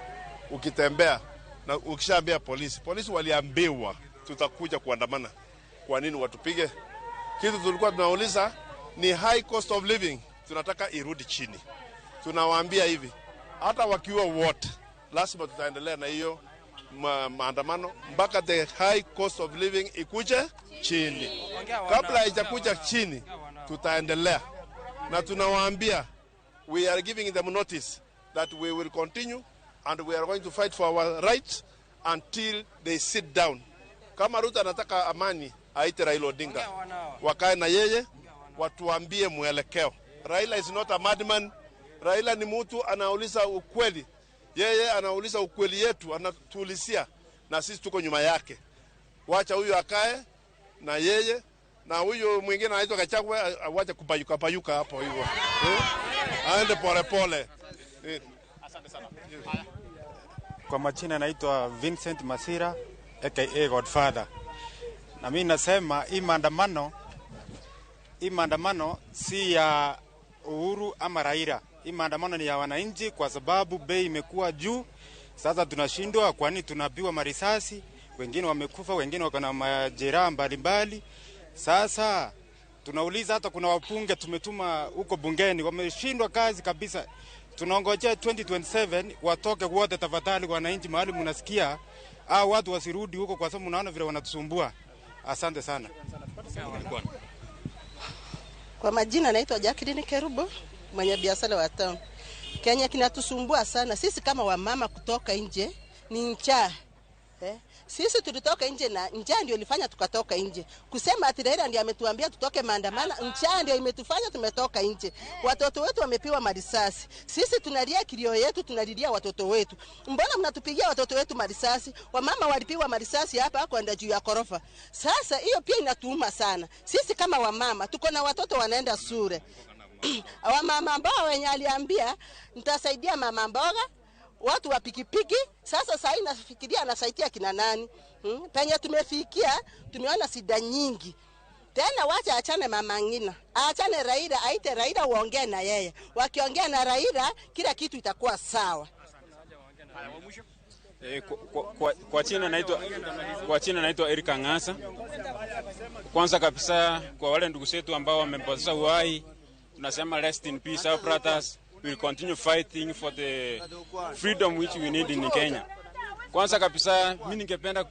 ukitembea na ukishaambia polisi. Polisi waliambiwa tutakuja kuandamana. Kwa nini watupige? Kitu tulikuwa tunauliza ni high cost of living, tunataka irudi chini. Tunawaambia hivi, hata wakiwa wote lazima tutaendelea na hiyo maandamano mpaka the high cost of living ikuje chini. Kabla haijakuja chini tutaendelea. Na tunawaambia we are giving them notice that we will continue and we are going to fight for our rights until they sit down. Kama Ruto anataka amani, aite Raila Odinga. Wakae na yeye, watuambie mwelekeo. Raila is not a madman. Raila ni mtu anauliza ukweli. Yeye anauliza ukweli yetu, anatuulizia na sisi tuko nyuma yake. Wacha huyu akae na yeye, na huyu mwingine anaitwa Gachagua awache kupayuka payuka hapo hivyo. Aende pole pole. Asante sana. Kwa majina naitwa Vincent Masira aka Godfather. Na mimi nasema hii maandamano si ya Uhuru ama Raila. Hii maandamano ni ya wananchi kwa sababu bei imekuwa juu. Sasa tunashindwa, kwani tunapigwa marisasi, wengine wamekufa, wengine wako na majeraha mbalimbali. Sasa tunauliza, hata kuna wabunge tumetuma huko bungeni wameshindwa kazi kabisa. Tunaongojea 2027 watoke wote tafadhali, wananchi mahali mnasikia, au watu wasirudi huko kwa sababu mnaona vile wanatusumbua. Asante sana. Kwa majina naitwa Jacqueline Kerubo, mwenye biashara wa town. Kenya kinatusumbua sana sisi kama wamama kutoka nje ni njaa. Sisi tulitoka nje na njaa ndio ilifanya tukatoka nje. Kusema ati Raila ndiye ametuambia tutoke maandamano, njaa ndio imetufanya tumetoka nje. Watoto wetu wamepiwa marisasi. Sisi tunalia kilio yetu, tunalilia watoto wetu. Mbona mnatupigia watoto wetu marisasi? Wamama walipiwa marisasi hapa kwenda juu ya korofa. Sasa hiyo pia inatuuma sana. Sisi kama wamama tuko na watoto wanaenda shule. Wamama ambao wenye aliambia nitasaidia mama mboga, watu wa pikipiki. Sasa sasa nafikiria anasaidia kina nani? Penye tumefikia tumeona shida nyingi. Tena wacha achane mama Ngina, aachane Raila, aite Raila uongee na yeye. Wakiongea na Raila kila kitu itakuwa sawa. Kwa china naitwa Eric Angasa. Kwanza kabisa kwa wale ndugu zetu ambao wamepoteza uhai, tunasema rest in peace our brothers. We will continue fighting for the freedom which we need in Kenya. Kwanza kabisa mimi ningependa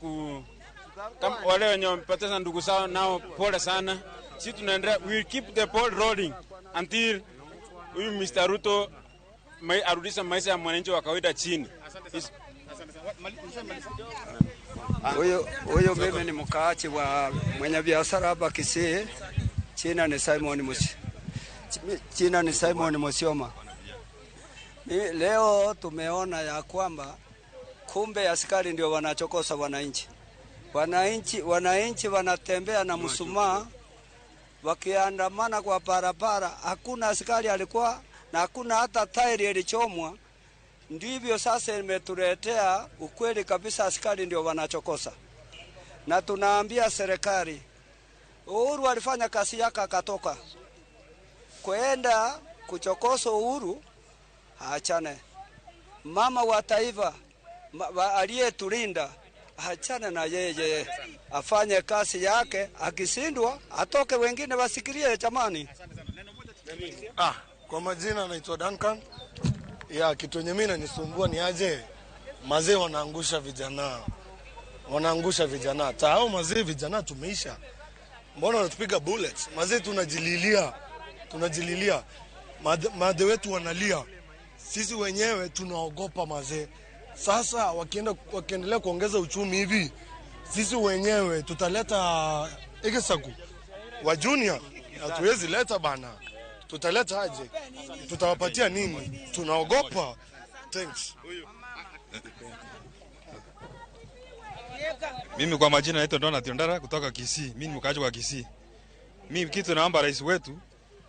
kama wale wenye wamepoteza ndugu zao nao pole sana. Sisi tunaendelea, we will keep the ball rolling until huyu Mr. Ruto arudishe maisha ya mwananchi wa kawaida chini. Huyo mimi ni mkaachi wa mwenye biashara hapa Kisii. China ni Simon Musioma. Leo tumeona ya kwamba kumbe askari ndio wanachokosa wananchi. Wananchi wanatembea na mshumaa wakiandamana kwa barabara, hakuna askari alikuwa na hakuna hata tairi ilichomwa. Ndivyo sasa imetuletea ukweli kabisa, askari ndio wanachokosa. Na tunaambia serikali, Uhuru alifanya kazi yake akatoka. Kwenda kuchokosa Uhuru, aachane. Mama wa taifa aliyetulinda, aachane na yeye, afanye kazi yake, akishindwa atoke, wengine wasikilie jamani. Kwa majina naitwa Duncan. Ya kitu yenye mimi inanisumbua ni aje mazee wanaangusha vijana. Wanaangusha vijana. Tao mazee vijana tumeisha. Mbona wanatupiga bullets? Mazee tunajililia. Tunajililia. Madhe wetu wanalia. Sisi wenyewe tunaogopa mazee. Sasa wakiendelea kuongeza uchumi hivi, sisi wenyewe tutaleta ikisaku wa junior, hatuwezi leta bana. Tutaleta aje? Tutawapatia nini? Tunaogopa. Thanks. Mimi kwa majina naitwa Donald Tiondara kutoka Kisii. Mimi ni mkaaji wa Kisii. Mimi kitu naomba rais wetu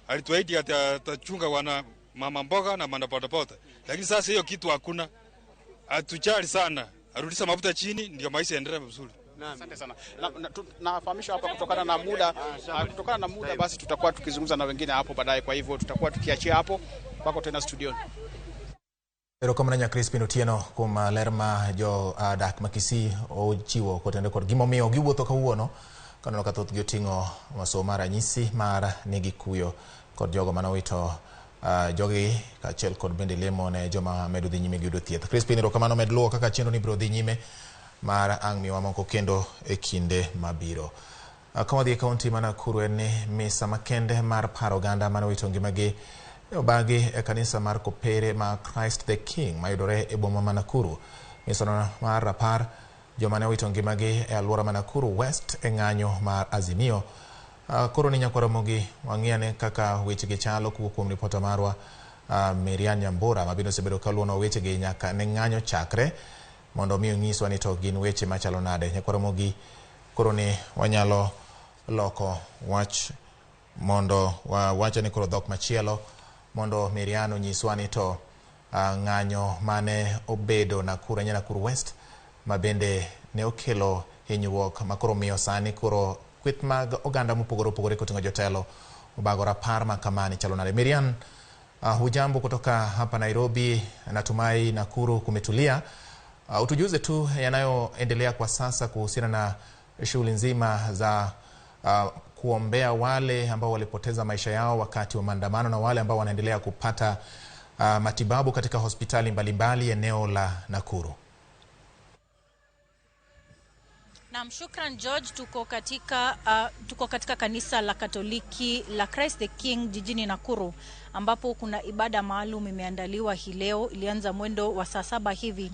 alituahidi atachunga wana mama mboga na mandapotapota. Lakini sasa hiyo kitu hakuna. Atuchali sana. Arudisha mafuta chini ndio maisha yaendelee vizuri. Asante sana. Nafahamishwa hapa kutokana na muda basi tutakuwa tukizungumza na wengine hapo baadaye, kwa hivyo tutakuwa tukiachia hapo kwako tena studioni. Erokamano nya Crispin Otieno kuom ler ma jo dak ma Kisii ochiwo kotenore kod gimomiyo giwuotho kawuono kaneno ka thothgi oting'o maso mar ranyisi mar nigi kuyo kod jogo manowito jogi kaachiel kod bende lemo ne joma medo dhi nyime gi yudo thieth. Crispin, erokamano, med luwo kaka chenro ni biro dhi nyime mar ang' miwa moko kendo e kinde mabiro. Ka wadhi e kaunti ma Nakuru en ni misa makende mar paro oganda manowito ngimagi obagi e kanisa mar Kopere ma Christ the King mayudore e boma ma Nakuru. Misano mar rapar joma ne owito ngimagi e alwora ma Nakuru West e ng'anyo mar Azimio. Koro ni nyakwar Ramogi wang'iyane kaka wechegi chalo kowuok kuom ripota marwa Marian Nyambura ma bende osebedo kaluwono wechegi nyaka ne ng'anyo chakre mondo mi onyiswa ni to gin weche machalo nade. Nyakwar Ramogi, koro ni wanyalo loko wach mondo wawacho ni koro dhok machielo mondo Marian onyiswa ni to ng'anyo mane obedo Nakuru nya Nakuru West ma bende ne okelo hinyruok ma koro miyo sani koro kweth mag oganda mopogore opogore koting'o jotelo obago rapar ma kamani chalo nade. Marian, hujambo kutoka hapa Nairobi, natumai Nakuru kumetulia. Utujuze tu yanayoendelea kwa sasa kuhusiana na shughuli nzima za kuombea wale ambao walipoteza maisha yao wakati wa maandamano na wale ambao wanaendelea kupata matibabu katika hospitali mbalimbali eneo la Nakuru. Naam, shukran George. Tuko katika kanisa la Katoliki la Christ the King jijini Nakuru ambapo kuna ibada maalum imeandaliwa hii leo. Ilianza mwendo wa saa 7 hivi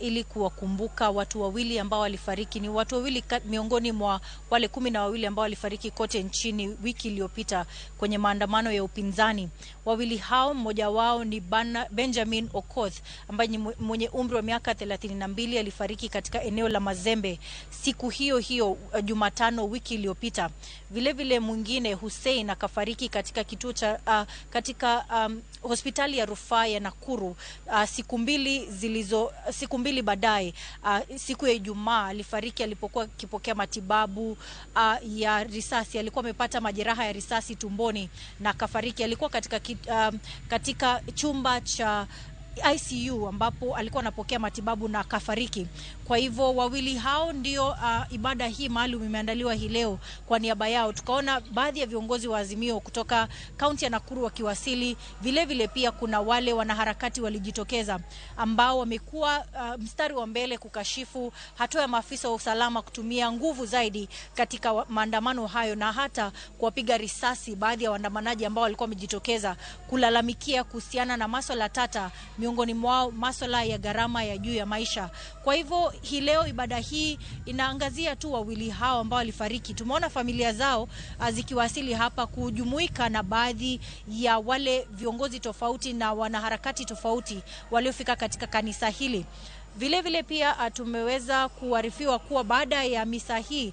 ili kuwakumbuka watu wawili ambao walifariki. Ni watu wawili miongoni mwa wale 12 ambao walifariki kote nchini wiki iliyopita kwenye maandamano ya upinzani. Wawili hao, mmoja wao ni Benjamin Okoth ambaye ni mwenye umri wa miaka 32, alifariki katika eneo la Mazembe siku hiyo hiyo Jumatano wiki iliyopita. Vile vile mwingine Hussein akafariki katika kituo cha katika hospitali ya rufaa ya Nakuru siku mbili baadaye, siku ya Ijumaa alifariki alipokuwa akipokea matibabu ya risasi. Alikuwa amepata majeraha ya risasi tumboni na akafariki. Alikuwa katika chumba cha ICU ambapo alikuwa anapokea matibabu na akafariki. Kwa hivyo wawili hao ndio ibada hii maalum imeandaliwa hii leo kwa niaba yao. Tukaona baadhi ya viongozi wa Azimio kutoka kaunti ya Nakuru wakiwasili. Vile vile pia kuna wale wanaharakati walijitokeza ambao wamekuwa mstari wa mbele kukashifu hatua ya maafisa wa usalama kutumia nguvu zaidi katika maandamano hayo na hata kuwapiga risasi baadhi ya waandamanaji ambao walikuwa wamejitokeza kulalamikia kuhusiana na masuala tata, miongoni mwao masuala ya gharama ya juu ya maisha. Kwa hivyo hii leo ibada hii inaangazia tu wawili hao ambao walifariki. Tumeona familia zao zikiwasili hapa kujumuika na baadhi ya wale viongozi tofauti na wanaharakati tofauti waliofika katika kanisa hili. Vile vile pia tumeweza kuarifiwa kuwa baada ya misa hii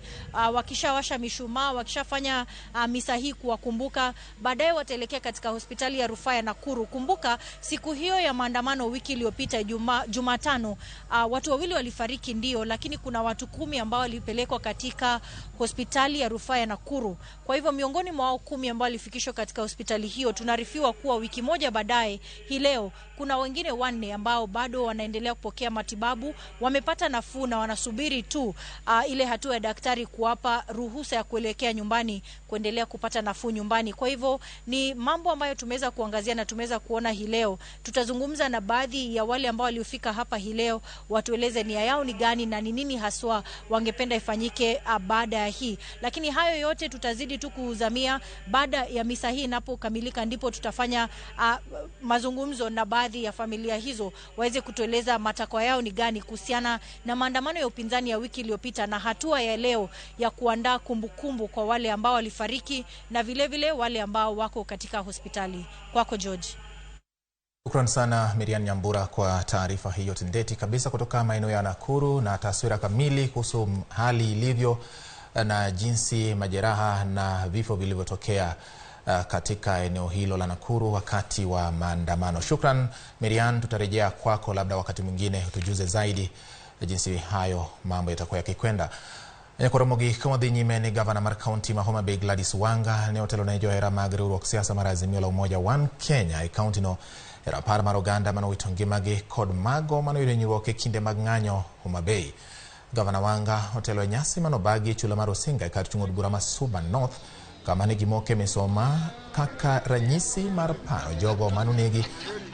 wakishawasha mishumaa, wakishafanya misa hii kuwakumbuka, baadaye wataelekea katika hospitali ya rufaa ya Nakuru. Kumbuka siku hiyo ya maandamano wiki iliyopita Jumatano, watu wawili walifariki ndio, lakini kuna watu 10 ambao walipelekwa katika hospitali ya rufaa ya Nakuru. Kwa hivyo miongoni mwa wao 10 ambao walifikishwa katika hospitali hiyo, tunaarifiwa kuwa wiki moja baadaye hii leo kuna wengine 4 ambao bado wanaendelea kupokea matibabu, wamepata nafuu na wanasubiri tu ile hatua ya daktari kuwapa ruhusa ya kuelekea nyumbani kuendelea kupata nafuu nyumbani. Kwa hivyo ni mambo ambayo tumeweza kuangazia na tumeweza kuona hii leo. Tutazungumza na baadhi ya wale ambao waliofika hapa hii leo watueleze nia yao ni gani na ni nini haswa wangependa ifanyike baada ya hii. Lakini hayo yote tutazidi tu kuzamia baada ya misa hii inapokamilika, ndipo tutafanya mazungumzo na baadhi ya familia hizo waweze kutueleza matakwa yao yao ni gani kuhusiana na maandamano ya upinzani ya wiki iliyopita na hatua ya leo ya kuandaa kumbukumbu kwa wale ambao walifariki na vile vile wale ambao wako katika hospitali. Kwako George. Shukran sana Miriam Nyambura kwa taarifa hiyo tendeti kabisa kutoka maeneo ya Nakuru na taswira kamili kuhusu hali ilivyo na jinsi majeraha na vifo vilivyotokea katika eneo hilo la Nakuru wakati wa maandamano. Shukran Miriam, tutarejea kwako labda wakati mwingine utujuze zaidi jinsi hayo mambo yatakuwa yakikwenda. Nyakoromogi kama dhi nyime ni gavana mar kaunti ma Homa Bay Gladys Wanga ne otelo ne johera mag riwruok siasa mar Azimio la Umoja One Kenya e kaunti no e rapar mar oganda manowito ngimagi kod mago manoyudo hinyruok e kinde mag ng'anyo Homa Bay. Gavana Wanga otelo e nyasi manobagi e chula mar Osinga e kar chung' od bura ma Suba North kama ne gimoke misoma kaka ranyisi mar paro jogo manonegi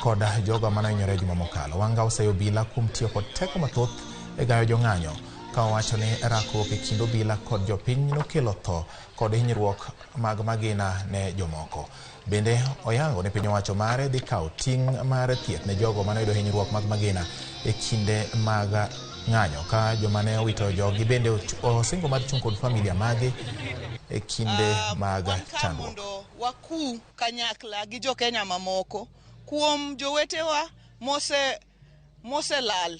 kod jogo manohinyore juma mokalo. Wanga oseyo obila kuom tiyo kod teko mathoth e gayo jong'anyo ka owacho ni rakruok e kind obila kod jopiny nokelo tho kod hinyruok mag magina ne jomoko. Bende oyango ni piny owacho mare dhi kawo ting' mar thieth ne jogo manoyudo hinyruok mag magina e kinde mag ng'anyo ka joma ne owito jogi bende osingo mar chung' kod familia mage e kinde mag chandruok. Mondo wakuu kanyakla gi jo Kenya mamoko kuom jowetewa moselal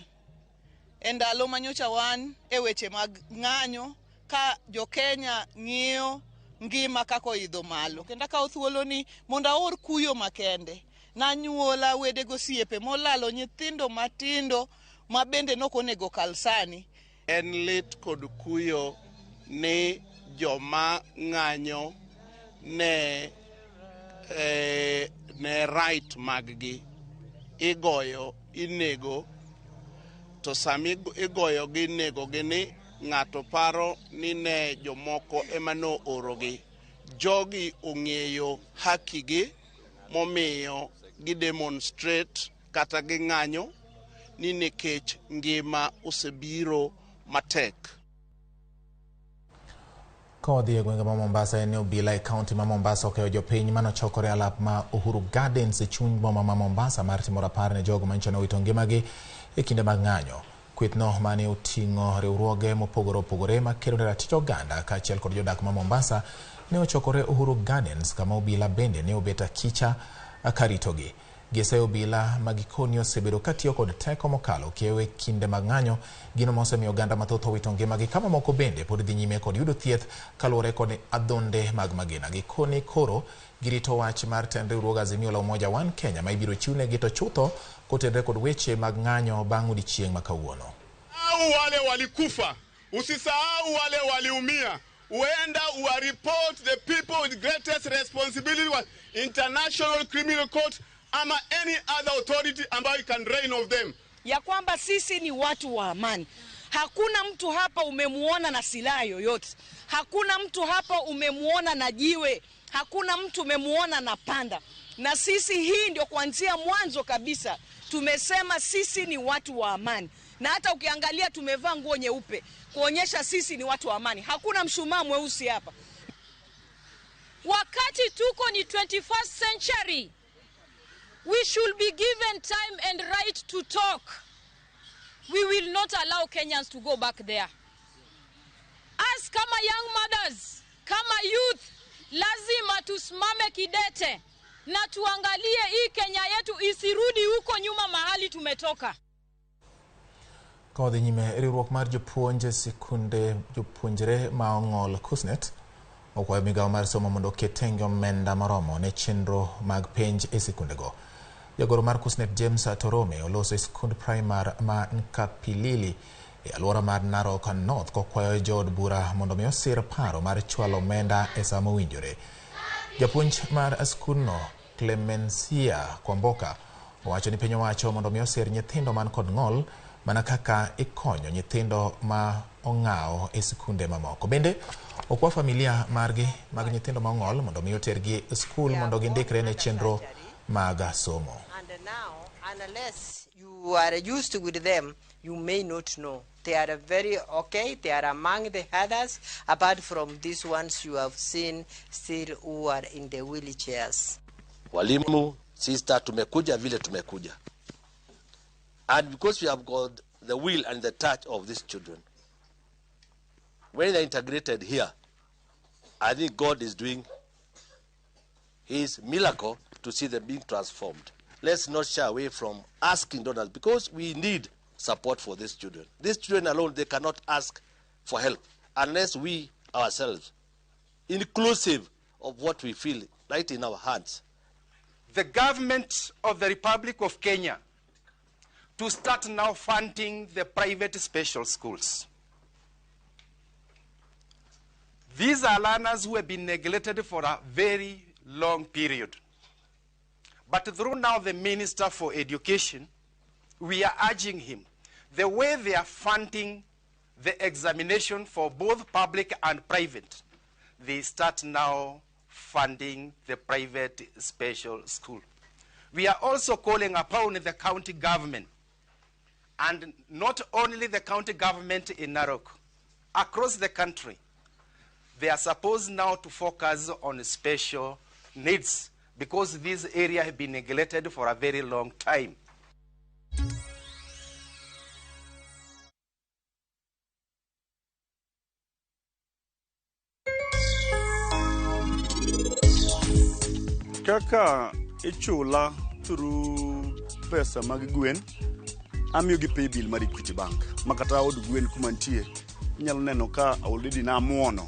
e ndalo manyocha wan e weche mag ng'anyo ka jo Kenya ng'iyo ngima kaka oidho malo. Kendo akawo thuolo ni mondo aor kuyo makende nanyuola wede gosiepe molalo nyithindo matindo ma bende nok onego kal sani. En lit kod kuyo ni joma ng'anyo ne right maggi igoyo inego, to sami igoyo gi inego gi ni ng'ato paro ni ne jomoko ema noorogi. Jogi ong'eyo haki gi momiyo gi demonstrate kata ging'anyo ni nikech ngima osebiro matek. Kodhi e gwenge ma Mombasa en obila e kaunti ma Mombasa okeyo jopiny manochokore alap ma Uhuru Gardens e chuny boma ma Mombasa mar timo rapar ne jogo manyocha nowito ngimagi e kinde mag ng'anyo. Kwethno mane oting'o riwruoge mopogore opogore makedo ne ratich oganda kaachiel kod jodak ma Mombasa ne ochokore Uhuru Gardens kama obila bende ne obet akicha karitogi. Giseyo obila ma gikoni osebedo katiyo kod teko mokalo kiew e kinde mag ng'anyo, gino mosemiyo oganda mathoth owito ngimagi kama moko bende pod dhi nyime kod yudo thieth kaluwore kod adhonde mag magina. Gikoni koro girito wach mar tend riwruog Azimio la Umoja One Kenya ma ibiro chiwnegi to chutho kotenre kod weche mag ng'anyo bang' odiechieng' ma kawuono. Au wale walikufa, usisahau wale waliumia. Uenda uwa report the people with greatest responsibility wa International Criminal Court ama any other authority ambayo can reign of them. Ya kwamba sisi ni watu wa amani. Hakuna mtu hapa umemuona na silaha yoyote. Hakuna mtu hapa umemuona na jiwe. Hakuna mtu umemuona na panda. Na sisi hii ndio kuanzia mwanzo kabisa tumesema sisi ni watu wa amani. Na hata ukiangalia tumevaa nguo nyeupe kuonyesha sisi ni watu wa amani. Hakuna mshumaa mweusi hapa. Wakati tuko ni 21st century, we should be given time and right to talk. We will not allow Kenyans to go back there. As kama young mothers, kama youth, lazima tusimame kidete na tuangalie hii Kenya yetu isirudi huko nyuma mahali tumetoka. Kodhi nyime riwruok mar jopuonj e sikunde jopuonjre ma ong'ol KUSSNET okwayo migawo mar somo mondo oket tenge omenda moromo ne chenro mag penj e sikundego. Jagoro mar KUSSNET James Torome oloso e sikund primar ma Nkapilili e alwora mar Narok North kokwayo jood bura mondo mi osir paro mar chwalo omenda e sa mowinjore. Japuonj mar skundno Clemencia Kwamboka owacho ni piny owacho mondo mi osir nyithindo man kod ng'ol mana kaka ikonyo nyithindo ma ong'awo e sikunde mamoko. Bende okwa familia margi mag nyithindo ma ong'ol mondo mi otergi e skul mondo gindikre ne chenro mag somo. And now, unless you are used with them, you may not know. They are very okay. They are among the others, apart from these ones you have seen still who are in the wheelchairs. Walimu, sister, tumekuja vile tumekuja. And because we have got the will and the touch of these children. When they're integrated here, I think God is doing his miracle to see them being transformed. Let's not shy away from asking donors, because we need support for these children. These children alone, they cannot ask for help unless we ourselves, inclusive of what we feel right in our hands. The government of the Republic of Kenya to start now funding the private special schools. These are learners who have been neglected for a very long period. But through now the Minister for Education, we are urging him, the way they are funding the examination for both public and private, they start now funding the private special school. We are also calling upon the county government, and not only the county government in Narok, across the country, they are supposed now to focus on special needs, because this area has been neglected for a very long time. Kaka ichula through pesa mag gwen, amiyo gi pay bill mar Equity Bank. Makata od gwen kuma nitie, inyalo neno ka already namuono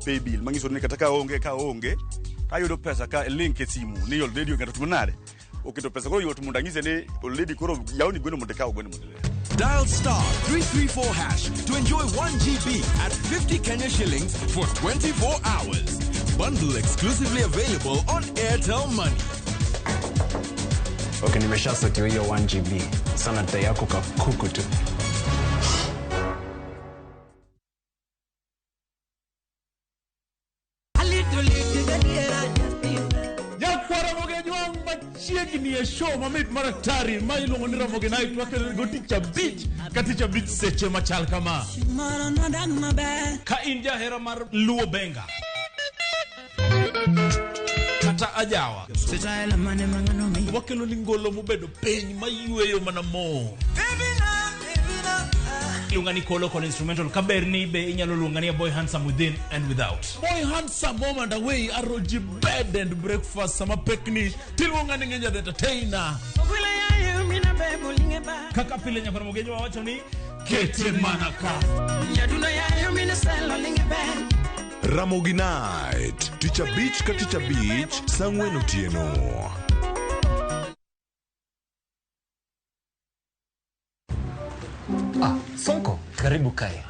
pay bill manyiso ni kata ka onge ayudo pesa ka link e simu ni already ng'ato timo nade oketo pesa koro yot mondo anyise ni already koro yawni gweno mondo ikaw gweno mondo. Dial *334# to enjoy 1 GB at 50 Kenya shillings for 24 hours. Bundle exclusively available on Airtel Money. Okay, nimeshasetiwa hiyo 1 GB. Sana dai yako kakuku tu. Machiegni e show mamit maratari ma iluongo ni Ramogi Night wakelo go tich abich ka tich abich seche machal kama. Ka in jahera mar Luo Benga kata ajawa, wakelo ni ngolo mobedo piny mayweyo mana mo. Iluonga ni Kolo kod instrumental kaberni be inyalo luonga ni Boy Handsome within and without. Boy Handsome home and away aroji bed and breakfast sama pekni tiluonga ni Ngeja the entertainer. Kaka pile nyakoro mogenjo wawacho ni kete manaka. Ramogi Night, tich abich ka tich abich, saa ang'wen otieno. Ah, Sonko, karibu kae.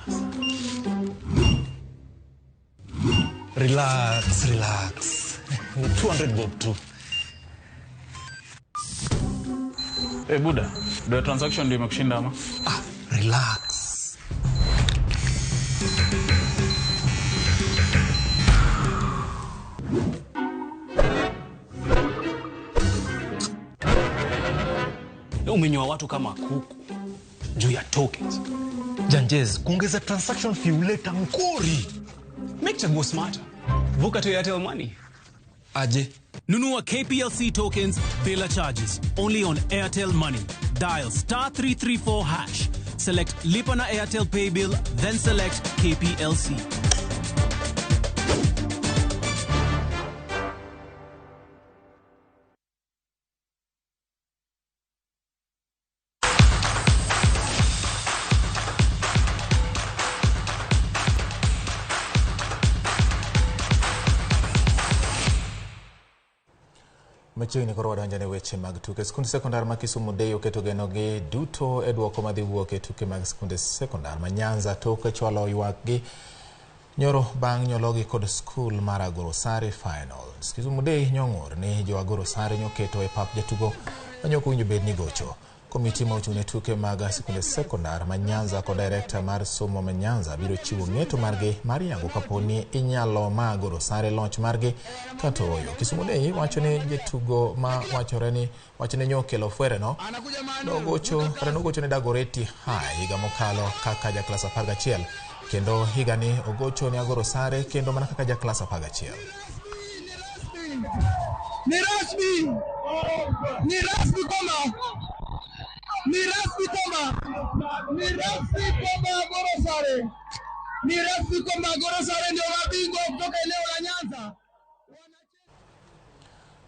Relax, relax. Ni 200 bob tu. Eh, Buda, do transaction ndio imekushinda ama? Ah, relax. Umenyoa watu kama kuku juu ya tokens. Janjez, kuongeza transaction fee huleta mkori. Make chaguo smarter. Vuka to Airtel Money. Aje. Nunua KPLC tokens bila charges. Only on Airtel Money. Dial *334#. Select Lipa na Airtel Pay Bill, then select KPLC. Machiegni koro wadonjo ne weche mag tuke. Skunde sekondar ma Kisumu Day oketo genogi duto e duoko madhi wuok e tuke mag skunde sekondar ma Nyanza tok chwalo ywakgi nyoro bang' nyologi kod skul mar Agoro Sare Finals. Kisumu Day nyong'ur ni jo Agoro Sare nyoketo e pap jatugo manyok owinjo bed ni gocho. Komiti ma ochung' ne tuke mag skunde sekondar ma Nyanza kod direkta mar somo ma Nyanza biro chiwo ng'eto margi mar yango kapo ni inyalo ma Agoro Sare loch margi kata ooyo. Kisumu Day wacho ni jatugo ma wachore ni wachne nyokelo fwere no nogocho ne Dagoretti High higa mokalo kaka ja klas 11 kendo higani ogocho ne Agoro Sare kendo mana kaka ja klas 11. Ni rasmi kwamba Ni rasmi kwamba ni rasmi kwamba Goro Sare, ni rasmi kwamba Goro Sare ndio mabingwa kutoka eneo la Nyanza.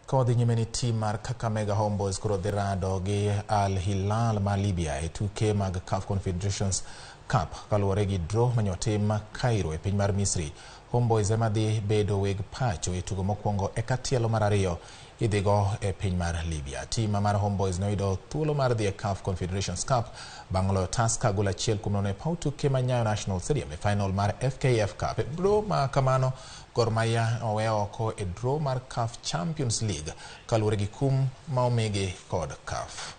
Ka wadhi nyime ni tim mar Kakamega Homeboys koro dhi rado gi Al Hilal ma Libya e tuke mag CAF Confederations Cup kaluwore gi draw manyotim Cairo e piny mar Misri. Homeboys ema dhi bedo weg pacho e tugo mokwongo eka tielo mar ariyo idhigo e piny mar Libya. Tim mar Homeboys noyudo thuolo mar dhi e CAF Confederations Cup bang' loyo Tusker gol 1-0 e paw tuke ma Nyayo National Stadium e final mar FKF Cup. E draw ma kamano, Gor Mahia owe oko e draw mar CAF Champions League kaluwore gi kum ma omigi kod CAF.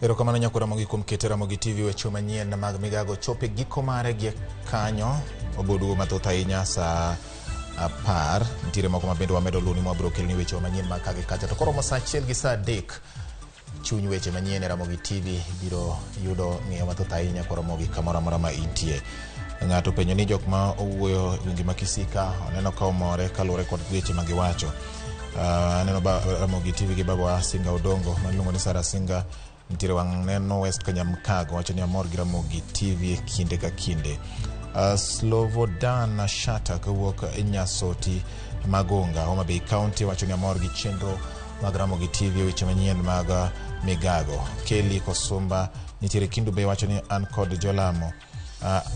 Erokamano nyako Ramogi kuom keto Ramogi TV weche manyien mag migago chope giko mare gi kanyo oboduogo mathoth ahinya saa 10 nitiere moko mabende wamedo luni mwabiro keloni weche manyien mag kagi kacha to koromo saa 1 gi saa 3 chuny weche manyien e Ramogi TV biro yudo ng'eyo mathoth ahinya kwa Ramogi kamoro amora ma intie. Ng'ato penjo ni jok ma owuoyo e gwenge ma Kisika oneno ka omore kaluwore kod weche ma giwacho. Aneno Ramogi TV gi baba Singa Odongo ma iluongo ni Sara Singa nitiere wang' neno West Kanyamkago wacho ni amor gi Ramogi TV kinde ka kinde. Slobodan Shata kowuok Nyasoti Magonga Homa Bay County wacho ni amor gi chenro mag Ramogi TV weche manyien mag migago. Kelly Kosumba nitiere Kindu Bay wacho ni an kod jolamo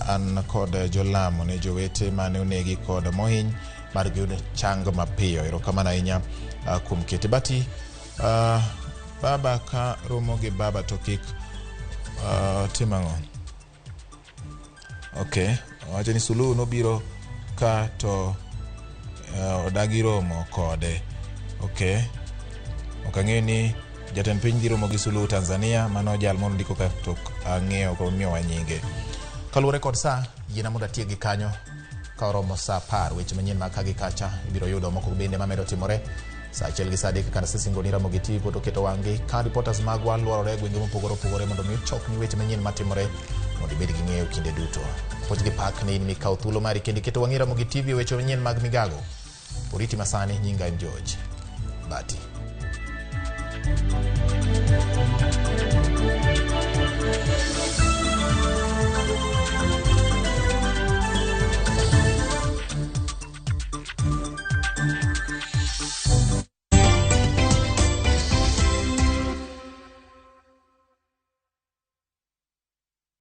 an kod jolamo ne jowete mane onegi kod mohiny mar giyud chang mapiyo. Erokamano ahinya kuom kete bati baba ka romo gi baba to kik tim ang'o? Okay, owacho ni Suluhu nobiro ka to odagi romo kode. Okay, ok ang'eyo ni jatend piny dhi romo gi Suluhu Tanzania, mano jal monondiko ka to ang'eyo omiyowa nyinge. Kaluwore kod saa, yiena mondo atiek gi kanyo ka oromo saa 10 weche manyien mag ka gi kacha ibiro yudo moko bende mamedo timore saa 1 gi saa 3 kaka nasesingo ni Ramogi TV pod oketo wang'gi ka reporters magwa luorore e gwenge mopogore opogore mondo mi ochokni weche manyien matimore mondo ibed gi ng'eyo kinde duto. Puoch gi pak ne in mikawo thuolo mari kendo iketo wang'i Ramogi TV weche manyien mag migago. Oriti masani nyinga en George Bati.